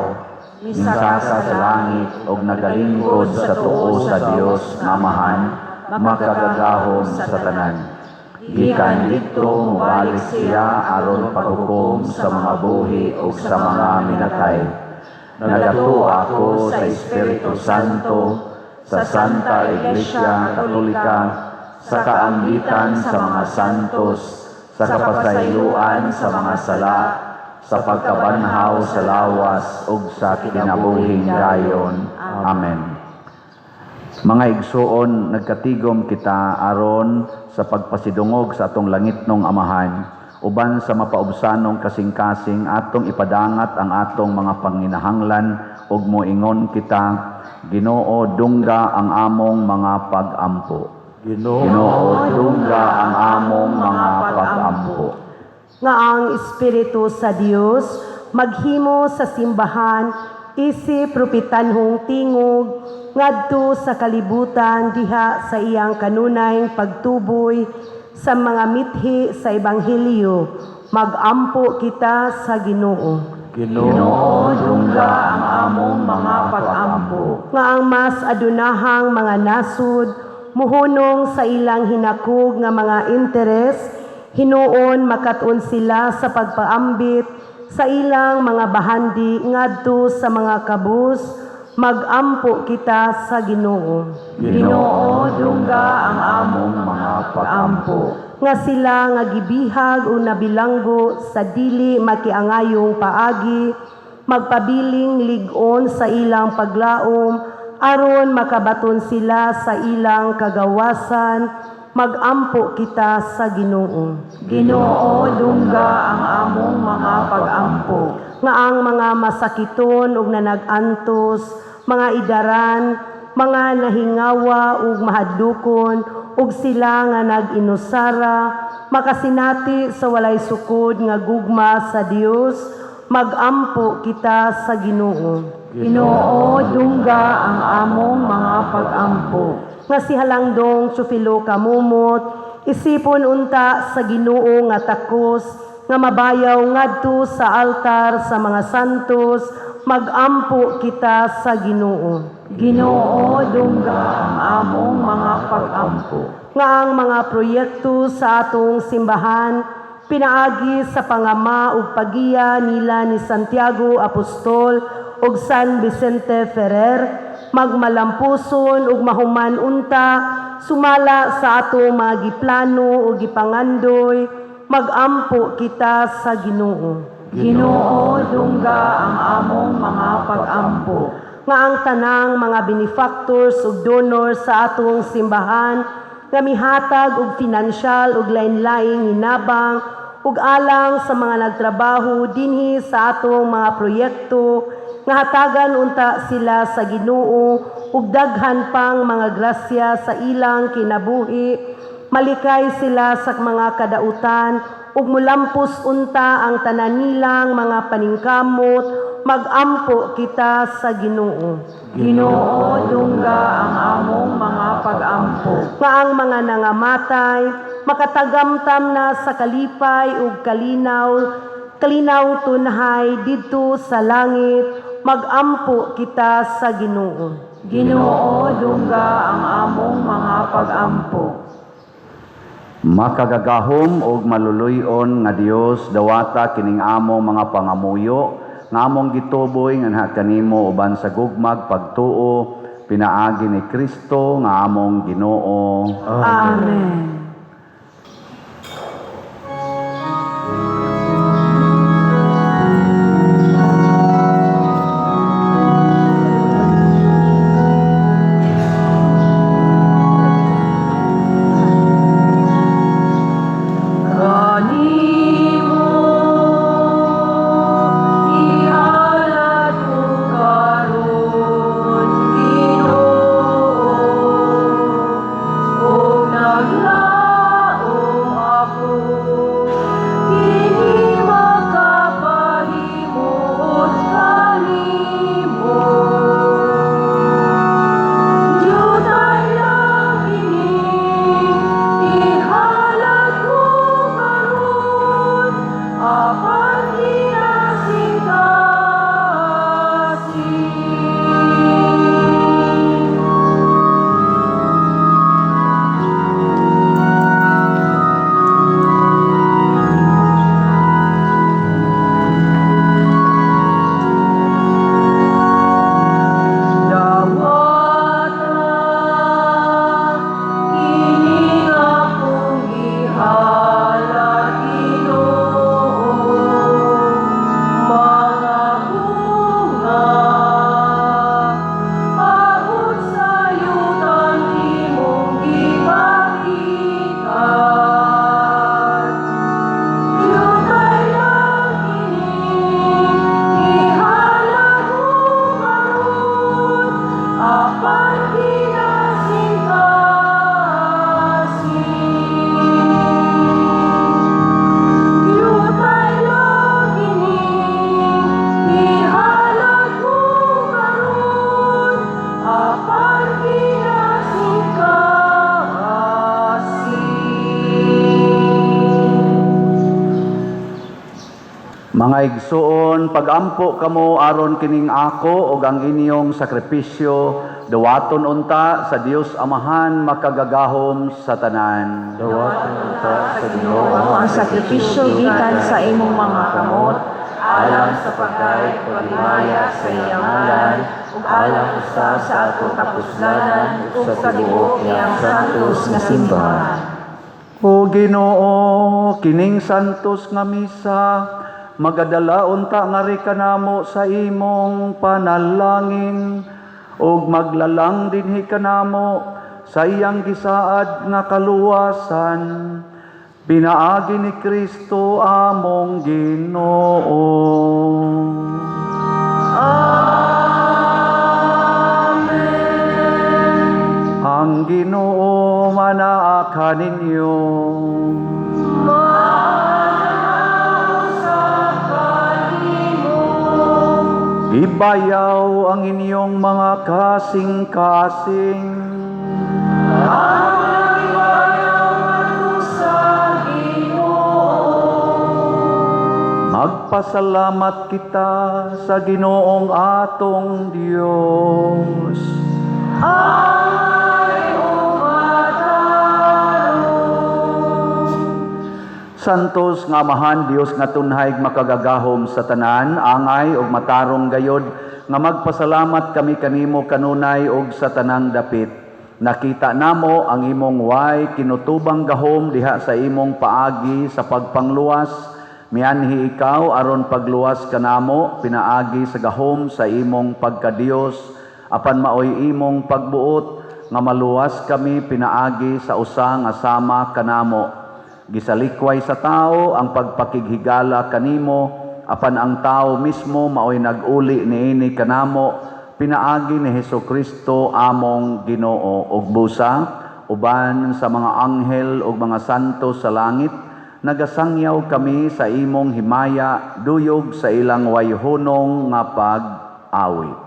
S1: minsaka sa langit ug nagalingkod sa tuo sa Dios nga Amahan, makagagahom sa tanan. Gikan didto mobalik siya aron paghukom sa mga buhi ug sa mga minatay. Nagatuo ako sa Espiritu Santo, sa Santa Iglesia Katolika, sa kaambitan sa mga santos, sa kapasayloan sa mga sala, sa pagkabanhaw sa lawas ug sa kinabuhing dayon. Amen. Mga igsuon, nagkatigom kita aron sa pagpasidungog sa atong langitnong Amahan, uban sa mapaubsanong kasing-kasing atong ipadangat ang atong mga panginahanglan ug moingon kita, Ginoo, dungga ang among mga pag-ampo.
S3: Ginoo,
S1: Ginoo, dungga ang among mga pag-ampo.
S4: Nga ang Espiritu sa Dios maghimo sa simbahan isip propitanhong tingog ngadto sa kalibutan diha sa iyang kanunayng pagtuboy sa mga mithi sa ebanghelyo. Magampo kita sa Ginoo.
S3: Ginoo,
S1: Ginoo, dungga ang among mga pag-ampo.
S4: Nga ang mas adunahang mga nasud muhunong sa ilang hinakog nga mga interes, hinuon makat-on sila sa pagpaambit sa ilang mga bahandi ngadto sa mga kabus. Magampo kita sa Ginoo.
S1: Ginoo, dungga ang among mga pag-ampo.
S4: Nga sila nga gibihag o nabilanggo sa dili makiangayong paagi, magpabiling lig-on sa ilang paglaom aron makabaton sila sa ilang kagawasan. Magampo kita sa Ginoo.
S3: Ginoo, dungga ang among mga pag-ampo.
S4: Nga ang mga masakiton ug nanag-antos, mga idaran, mga nahingawa ug mahadlukon, ug sila nga nag-inusara, makasinati sa walay sukod nga gugma sa Dios. Magampo kita sa Ginoo.
S3: Ginoo, dungga ang among mga pag-ampo.
S4: Nga si Halangdong Chufilo Kamumot isipon unta sa Ginoo nga takos nga mabayaw ngadto sa altar sa mga santos. Magampo kita sa Ginoo.
S3: Ginoo, dungga ang among mga pag-ampo.
S4: Nga ang mga proyekto sa atong simbahan pinaagi sa pangama ug pagiya nila ni Santiago Apostol ug San Vicente Ferrer magmalampuson ug mahuman unta sumala sa atong mga giplano ug gipangandoy. Magampo kita sa Ginoo.
S3: Ginoo, dungga ang among mga pag-ampo.
S4: Nga ang tanang mga benefactors ug donors sa atong simbahan nga mihatag og finansyal ug lain-laing hinabang ug alang sa mga nagtrabaho dinhi sa atong mga proyekto, nga hatagan unta sila sa Ginoo ug daghan pang mga grasya sa ilang kinabuhi, malikay sila sa mga kadautan ug mulampos unta ang tanan nilang mga paningkamot. Magampo kita sa Ginoo.
S3: Ginoo, dungga ang among mga pag-ampo.
S4: Nga ang mga nangamatay makatagamtam na sa kalipay ug kalinaw kalinaw tunhay didto sa langit. Magampo kita sa Ginoo.
S3: Ginoo, dungga ang among mga pag-ampo.
S1: Makagagahom og maluluy-on nga Dios, dawata kining among mga pangamuyo nga among gituboy nganha kanimo uban sa gugmag pagtuo pinaagi ni Kristo nga among Ginoo.
S4: Amen.
S1: Mga igsuon, pagampo kamo aron kining ako ug ang inyong sakripisyo dawaton unta sa Dios Amahan makagagahom sa tanan.
S3: Dawaton unta sa Ginoo
S2: Ang sakripisyo gikan sa imong mga kamot
S3: alang sa pagkay paghimaya sa iyang ngalan, ug alang usa sa atong kapuslanan ug sa tibuok niyang santos nga simbahan.
S1: O Ginoo, kining santos nga misa magadala unta ngari kanamo sa imong panalangin ug maglalang dinhi kanamo sa iyang gisaad nga kaluwasan pinaagi ni Kristo among Ginoo. Ang Ginoo manaa kaninyo. Ibayaw ang inyong mga kasing-kasing. Magpasalamat kita sa Ginoong atong Diyos. Santos nga Amahan, Dios nga tunhay makagagahom sa tanan, angay ug matarong gayod nga magpasalamat kami kanimo kanunay ug sa tanang dapit. Nakita namo ang imong way kinutubang gahom diha sa imong paagi sa pagpangluwas. Mianhi ikaw aron pagluwas kanamo pinaagi sa gahom sa imong pagkadiyos, apan maoy imong pagbuot nga maluwas kami pinaagi sa usa nga sama kanamo. Gisalikway sa tao ang pagpakighigala kanimo, apan ang tao mismo maoy nag-uli niini kanamo pinaagi ni Hesukristo among Ginoo. Ug busa uban sa mga anghel ug mga santo sa langit, nagasangyaw kami sa imong himaya duyog sa ilang wayhunong nga pag-awit.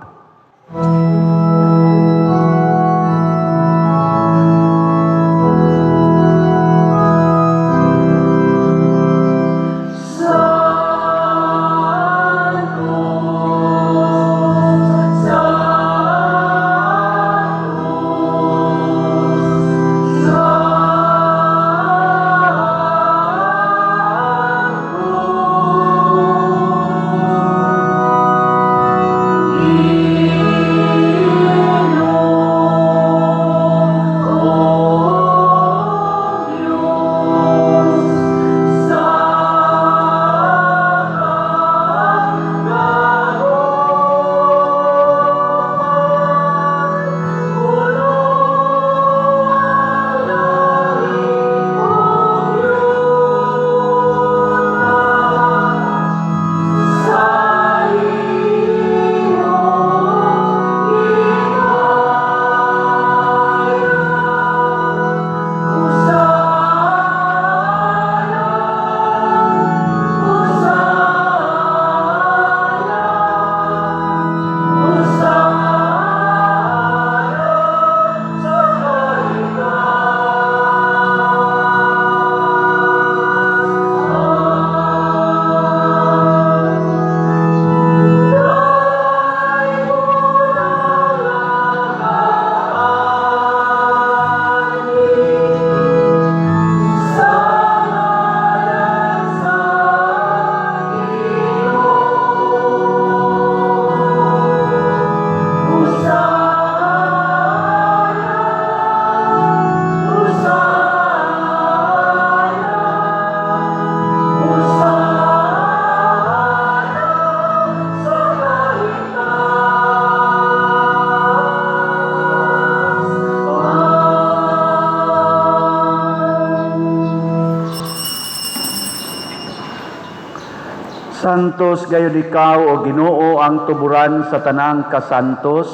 S1: Santos gayud ikaw o Ginoo ang tuburan sa tanang kasantos.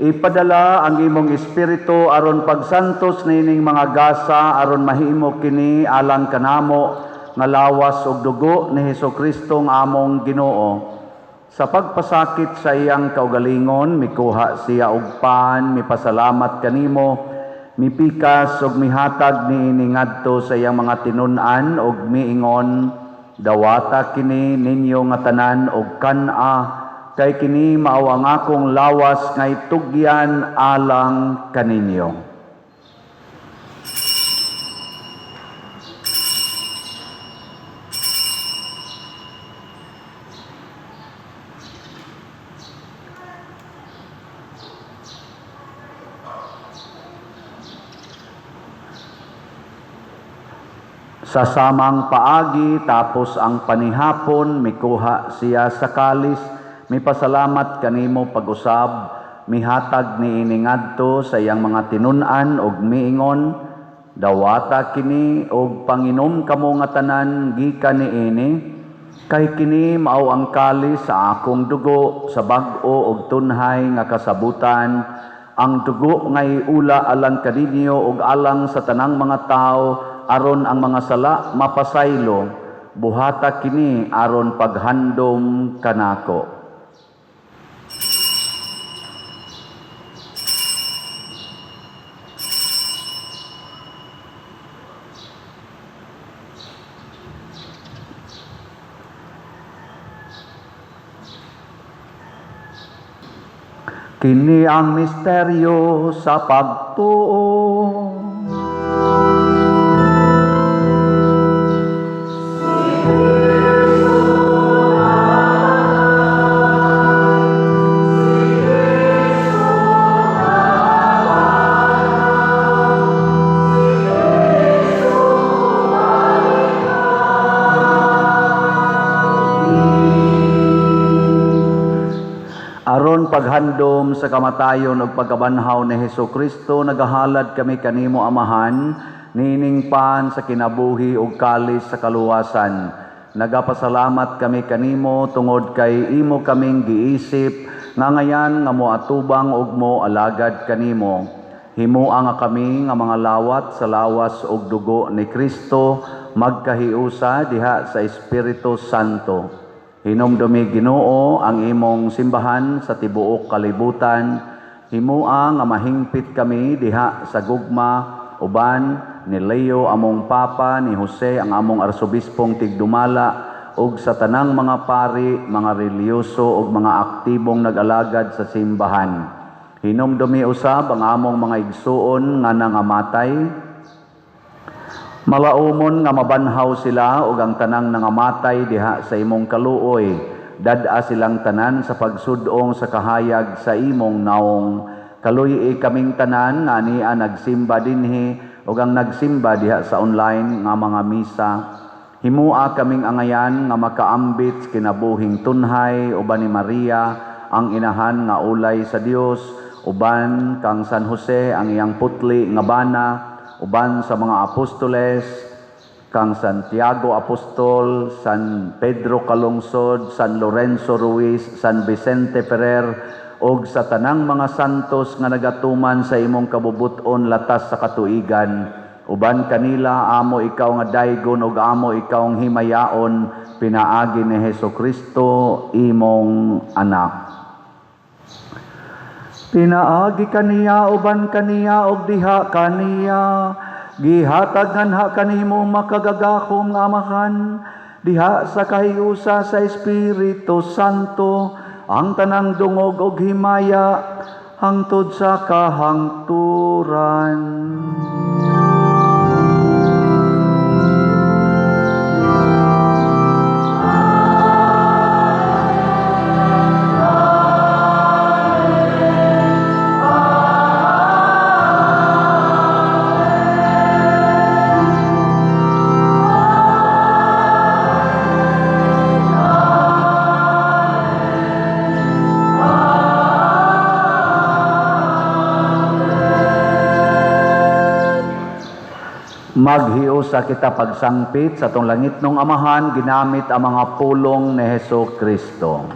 S1: Ipadala ang imong espiritu aron pagsantos niining mga gasa aron mahimo kini alang kanamo nga lawas ug dugo ni Hesukristo nga among Ginoo. Sa pagpasakit sa iyang kaugalingon, mikuha siya og pan, mipasalamat kanimo, mipikas ug mihatag niini ngadto sa iyang mga tinun-an ug miingon: Dawata kini ninyo nga tanan og kan-a, kay kini mao ang akong lawas nga itugyan alang kaninyo. Sa samang paagi, tapos ang panihapon, mikuha siya sa kalis, mipasalamat kanimo pag-usab, mihatag niini ngadto sa iyang mga tinun-an og miingon, dawata kini og panginom kamo nga tanan gikan niini, kay kini mao ang kalis sa akong dugo sa bag-o og tunhay nga kasabutan, ang dugo nga iula alang kaninyo ug alang sa tanang mga tawo aron ang mga sala mapasaylo. Buhata kini aron paghandom kanako. Kini ang misteryo sa pagtuo. Aron paghandom sa kamatayon ug pagkabanhaw ni Hesus Kristo, nagahalad kami kanimo, Amahan, nining pan sa kinabuhi ug kalis sa kaluwasan. Nagapasalamat kami kanimo tungod kay imo kaming giisip nga ngayan nga moatubang ug mo alagad kanimo. Himoa nga kami nga mga lawat sa lawas ug dugo ni Kristo magkahiusa diha sa Espiritu Santo. Hinumdumi, Ginoo, ang imong simbahan sa tibuok kalibutan. Himoa nga mahingpit kami diha sa gugma uban ni Leo among Papa, ni Jose ang among arsobispong tigdumala, ug sa tanang mga pari, mga relihiyoso ug mga aktibong nag-alagad sa simbahan. Hinumdumi usab ang among mga igsuon nga nangamatay. Malaumon nga mabanhaw sila ug ang tanang nangamatay diha sa imong kaluoy. Dad-a silang tanan sa pagsudong sa kahayag sa imong naong. Kaluy-i kaming tanan nga ania nagsimba dinhi ug ang nagsimba diha sa online nga mga misa. Himua kaming angayan nga makaambit kinabuhing tunhay uban ni Maria ang inahan nga ulay sa Dios, uban kang San Jose ang iyang putli nga bana, uban sa mga apostoles, kang Santiago Apostol, San Pedro Calungsod, San Lorenzo Ruiz, San Vicente Ferrer, ug sa tanang mga santos nga nagatuman sa imong kabubuton latas sa katuigan. Uban kanila amo ikaw nga daygon ug amo ikaw ang himayaon pinaagi ni Hesus Kristo imong anak. Pinaagi kaniya, uban kaniya, ug diha kaniya, gihatag nganha kanimo makagagahom nga Amahan diha sa kahiusa sa Espiritu Santo ang tanang dungog ug himaya hangtod sa kahangturan. Maghiusa kita pagsangpit sa atong langitnong Amahan ginamit ang mga pulong ni Hesus Kristo.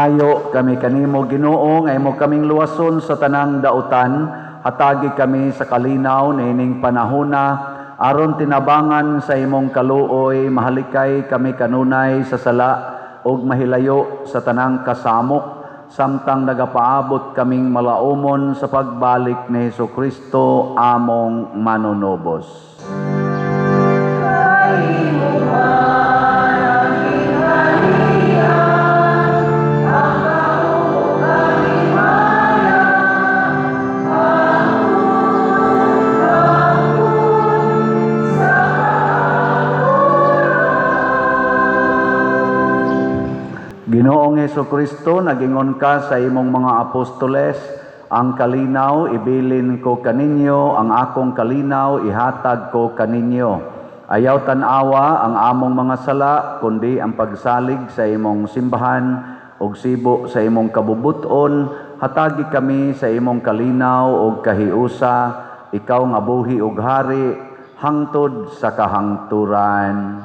S1: Nagapangayo kami kanimo, Ginoo, nga imo kaming luwason sa tanang dautan, hatagi kami sa kalinaw niining panahona aron tinabangan sa imong kaluoy mahalikay kami kanunay sa sala ug mahilayo sa tanang kasamok samtang nagapaabot kaming malaumon sa pagbalik ni Hesus Kristo among manunubos. Ginoong Hesus Kristo, nagingon ka sa imong mga apostoles, "Ang kalinaw ibilin ko kaninyo, ang akong kalinaw ihatag ko kaninyo." Ayaw tan-awa ang among mga sala, kundi ang pagsalig sa imong simbahan ug sibo sa imong kabubuton, hatagi kami sa imong kalinaw ug kahiusa, ikaw nga buhi ug hari hangtod sa kahangturan.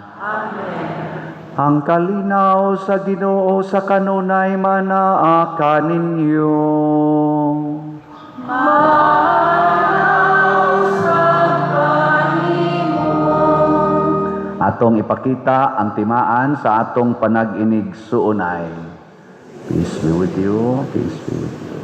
S1: Ang kalinaw sa Ginoo sa kanunay manaa kaninyo. Atong ipakita ang timaan sa atong panag-inig-suunay. Peace be with you. Peace be with you.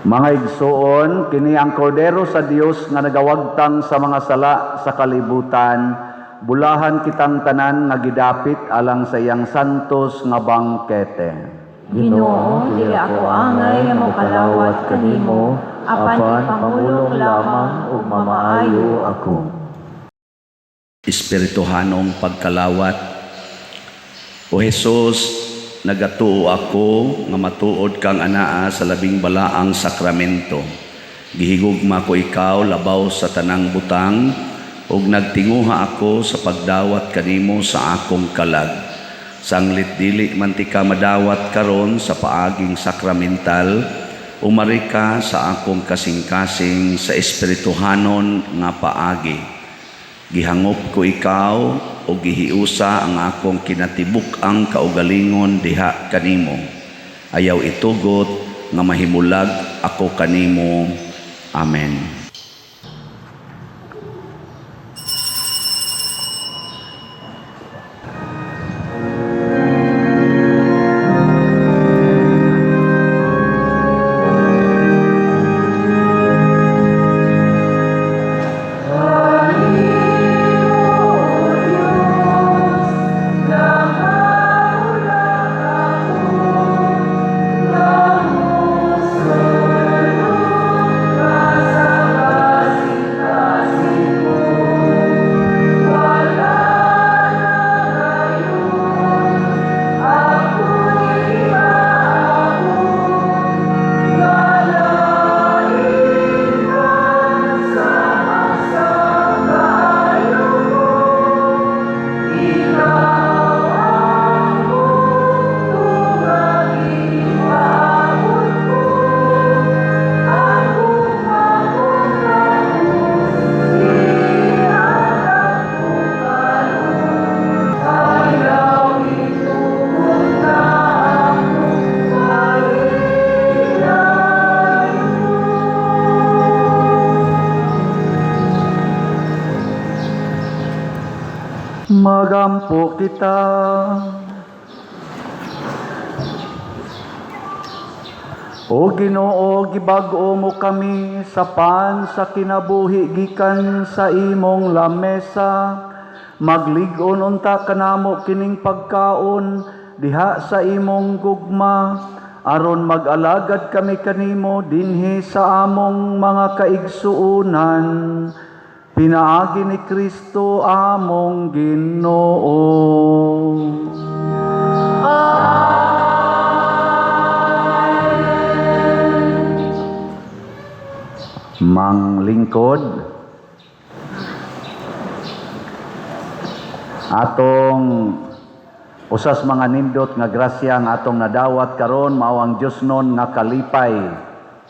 S1: Mga igsoon, kini ang kordero sa Dios nga nagawagtang sa mga sala sa kalibutan. Bulahan kitang tanan nga gidapit alang sa iyang santos nga bangkete.
S3: Ginoo, dili ako angay nga mokalawat kanimo, apan ipangulong lamang ug mamaayo ako.
S1: Espirituhanong pagkalawat. O Jesus, nagatuo ako nga matuod kang anaa sa labing balaang sakramento. Gihigugma ko ikaw labaw sa tanang butang ug nagtinguha ako sa pagdawat kanimo sa akong kalag. Sanglit dili man tika madawat karon sa paaging sakramental, umari ka sa akong kasing-kasing sa espirituhanon nga paagi. Gihangop ko ikaw o gihiusa ang akong kinatibuk-ang kaugalingon diha kanimo. Ayaw itugot nga mahimulag ako kanimo. Amen. Magampo kita. O Ginoo, gibag-o mo kami sa pan sa kinabuhi gikan sa imong lamesa. Maglig-on unta kanamo kining pagkaon diha sa imong gugma, aron mag-alagad kami kanimo dinhi sa among mga kaigsuonan. Pinaagi ni Kristo among Ginoo. Manglingkod, atong usas mga nindot nga grasya nga atong nadawat karon mao ang Diosnon nga kalipay.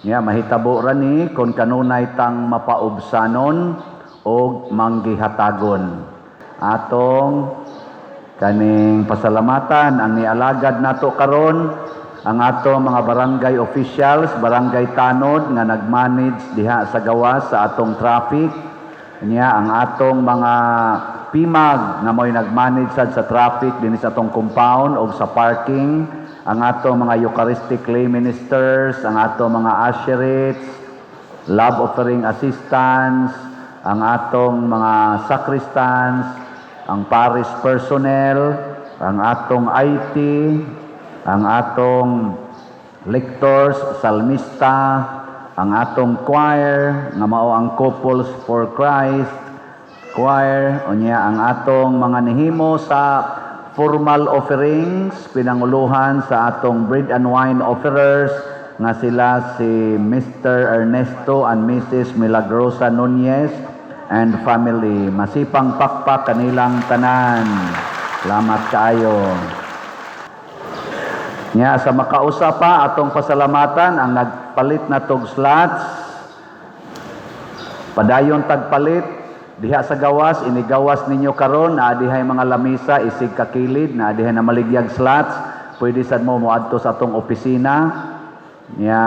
S1: Nya mahitabo ra ni kon kanunay tang mapaubsanon og manggihatagon. Atong kaning pasalamatan ang nialagad nato karon ang ato mga barangay officials, barangay tanod nga nagmanage diha sa gawas sa atong traffic. Niya ang atong mga PIMAG nga mo'y nagmanage sad sa traffic dinhi sa atong compound og sa parking, ang atong mga Eucharistic lay ministers, ang atong mga usherates, love offering assistants, ang atong mga sacristans, ang parish personnel, ang atong IT, ang atong lectors, salmista, ang atong choir, nga mao ang Couples for Christ choir, unya ang atong mga nihimo sa formal offerings, pinanguluhan sa atong bread and wine offerers, nga sila si Mr. Ernesto and Mrs. Milagrosa Nunez and family. Masipang pakpak kanilang tanan. Salamat kaayo. Nya sa makausa pa atong pasalamatan ang nagpalit na tog slots. Padayon tagpalit diha sa gawas, inigawas ninyo karon naa dihay mga lamisa isig kakilid, naa dihay na maligyag slots. Pwede sad mo moadto sa atong opisina. Nya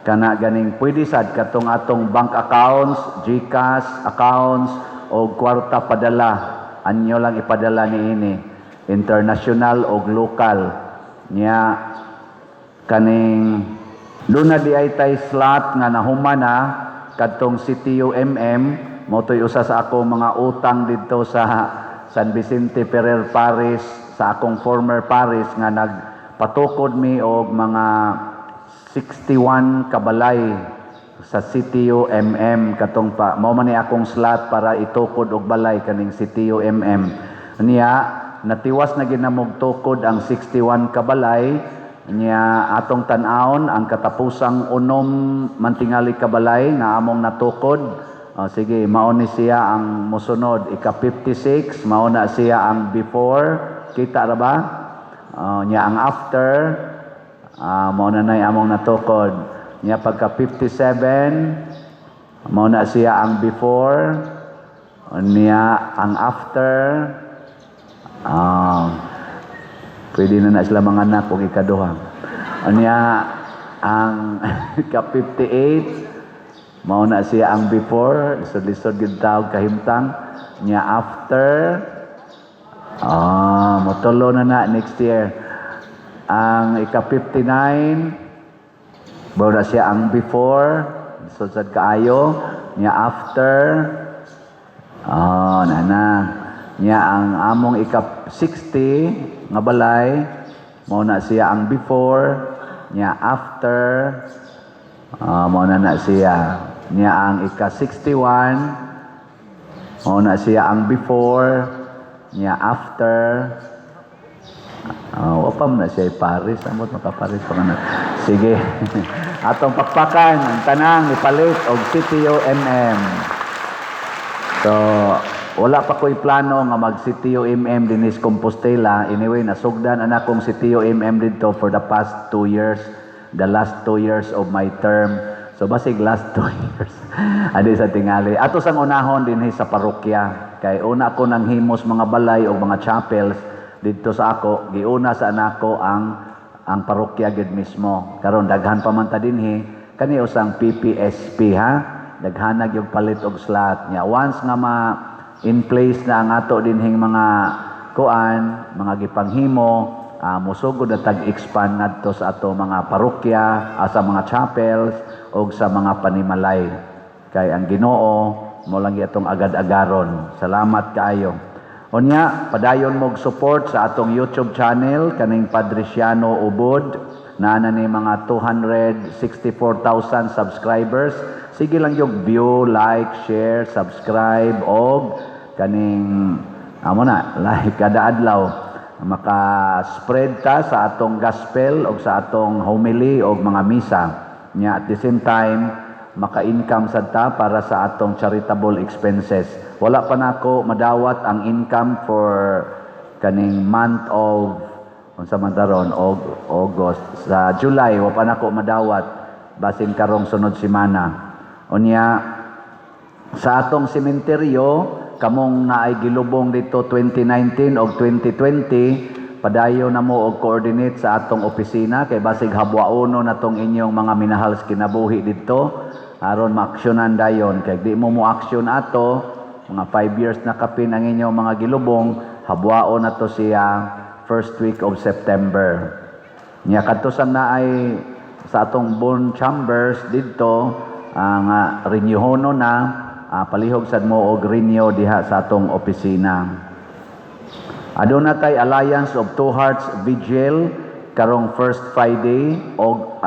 S1: kana ganing pwede sad katong atong bank accounts, GCash accounts o kwarta padala. Anyo lang ipadala niini, international og local. Nya kaning duna di ay tay slot nga nahuman na kadtong CTUMM mo to'y usa sa ako mga utang didto sa San Vicente Ferrer Parish, sa akong former parish, nga nagpatukod mi og mga 61 kabalay sa CTUMM. Katong pa mao man ni akong slot para itukod og balay kaning CTUMM. Niya natiwas na ginamog tukod ang 61 kabalay. Niya atong tan-awon ang katapusang 6 mantingali kabalay nga among natukod. O, sige, mao ni siya ang mosunod, ika 56, mao na siya ang before, kita ra ba? O, niya ang after, mao na nay among natukod. Niya pagka 57, mao na siya ang before, niya ang after. Pwede na na sila mga anak kung ikaduha. Niya ang ika 58, mao na siya ang before, lisod-lisod gid tawag kahimtang. Niya after, motulo na na next year. Ang ika 59, mao na siya ang before, lisod sad kaayo. Niya after, na na. Niya ang among ika 60 nga balay, mao na siya ang before, niya after, mao na na siya. Niya ang ika 61, mao na siya ang before, niya after. Wa pa man na siya Paris, amot maka-Paris pa na. Sige. Atong pakpakan ang tanang ipalit og CTUMM. So, wala pa ko'y plano nga mag CTUMM dinis Compostela. Anyway, nasugdan anak kong CTUMM didto for the past 2 years, the last 2 years of my term. So basig last 2 years. Adi sa tingali. Ato sang unahon dinhi sa parokya. Kay una ko nang himos mga balay o mga chapels didto sa ako, giuna sa anako ang parokya gid mismo. Karon daghan pa man ta dinhi, kani usang PPSP ha. Daghanag yung palit og slot niya. Once nga ma In place na ang ato dinhing mga kuan, mga gipanghimo, musugod na tag-expand ngadto sa ato mga parokya, sa mga chapels og sa mga panimalay. Kay ang Ginoo mo lang atong agad-agaron. Salamat kaayo. Unya, padayon mog support sa atong YouTube channel kaning Padriciano Ubod naa na ni mga 264,000 subscribers. Sige lang yung view, like, share, subscribe og kaning amo na like kada adlaw, maka-spread ta sa atong gospel og sa atong homily og mga misa. Nya at the same time maka-income sad ta para sa atong charitable expenses. Wala pa nako madawat ang income for kaning month of, unsa man taron, og August, sa July wa pa nako madawat, basin karong sunod semana. Unya sa atong sementeryo, kamong naay gilubong dito 2019 og 2020, padayon na mo og coordinate sa atong opisina kay basig habwaono na tong inyong mga minahal sa kinabuhi dito aron maaksyonan dayon, kay di mo mo aksyon ato, mga 5 years na kapin ang inyong mga gilubong, habwaon na to siya first week of September. Nya kadto sa naay sa atong bone chambers didto ang renewhono na, palihog sad mo og renew diha sa atong opisina. Aduna tay Alliance of Two Hearts Vigil karong first Friday og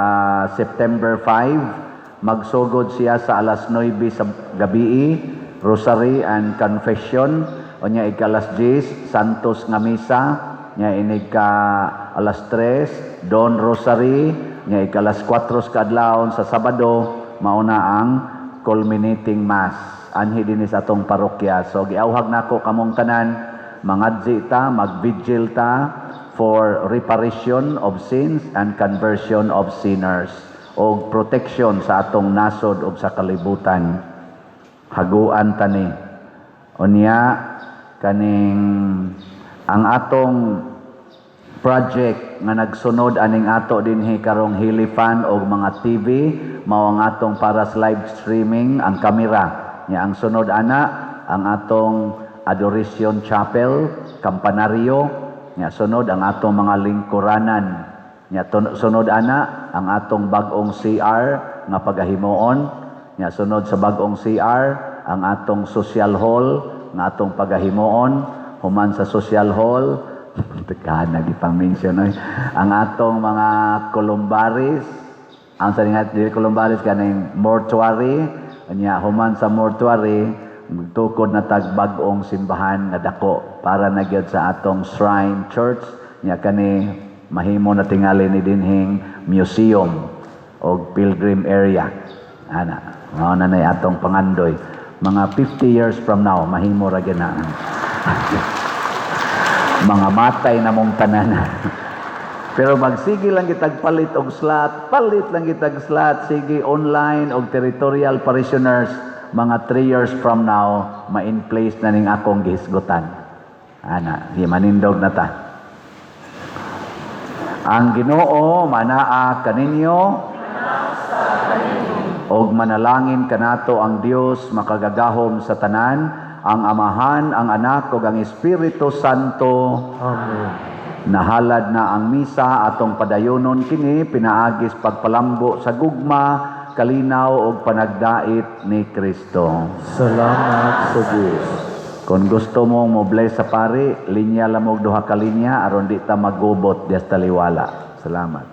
S1: September 5. Magsugod siya sa alas 9 sa gabi, Rosary and Confession. Unya ika alas 10, Santos nga misa. Nya inig ka alas 3, Dawn Rosary. Nya ika alas 4 sa kaadlawon sa Sabado, mauna ang culminating Mass anhi dinhi sa atong parokya. So giawhag nako kamong tanan, mangadzi ta, mag-vigil ta for reparation of sins and conversion of sinners og protection sa atong nasod ug sa kalibutan. Haguan tani. Unya kaning ang atong project nga nagsunod aning ato dinhi karong hilifan og mga TV, mao ang atong para sa live streaming, ang kamera. Nya ang sunod ana ang atong Adoration Chapel, Campanario. Nya sunod ang atong mga lingkuranan. Nya sunod ana ang atong bag-ong CR nga pagahimuon. Nya sunod sa bag-ong CR ang atong social hall nga atong pagahimuon. Human sa social hall, teka, nagipang-mention oy, ang atong mga columbaris, ang sa nga dili columbaris, kaning mortuary. Nya human sa mortuary, magtukod na tag bag-ong simbahan nga dako para na gyud sa atong shrine church. Nya kani mahimo na tingali ni dinhing museum og pilgrim area ana. Mao na nay atong pangandoy. Mga 50 years from now, mahimo ra gyud na, mga matay na mong tanan. Pero magsige lang kitag palit og slot, palit lang kitag slot, sige online og territorial parishioners, mga 3 years from now, ma-in place na ning akong gihisgutan. Ana, di manindog na ta. Ang Ginoo manaa kaninyo og manalangin kanato ang Dios makagagahom sa tanan, ang Amahan, ang Anak ug ang Espiritu Santo.
S3: Amen.
S1: Nahalad na ang misa, atong padayonon kini pinaagis pagpalambo sa gugma, kalinaw ug panagdait ni Kristo.
S3: Salamat sa Diyos.
S1: Kung gusto mong mo bless sa pari, linya lang og duha ka linya aron di ta magubot dias taliwala. Salamat.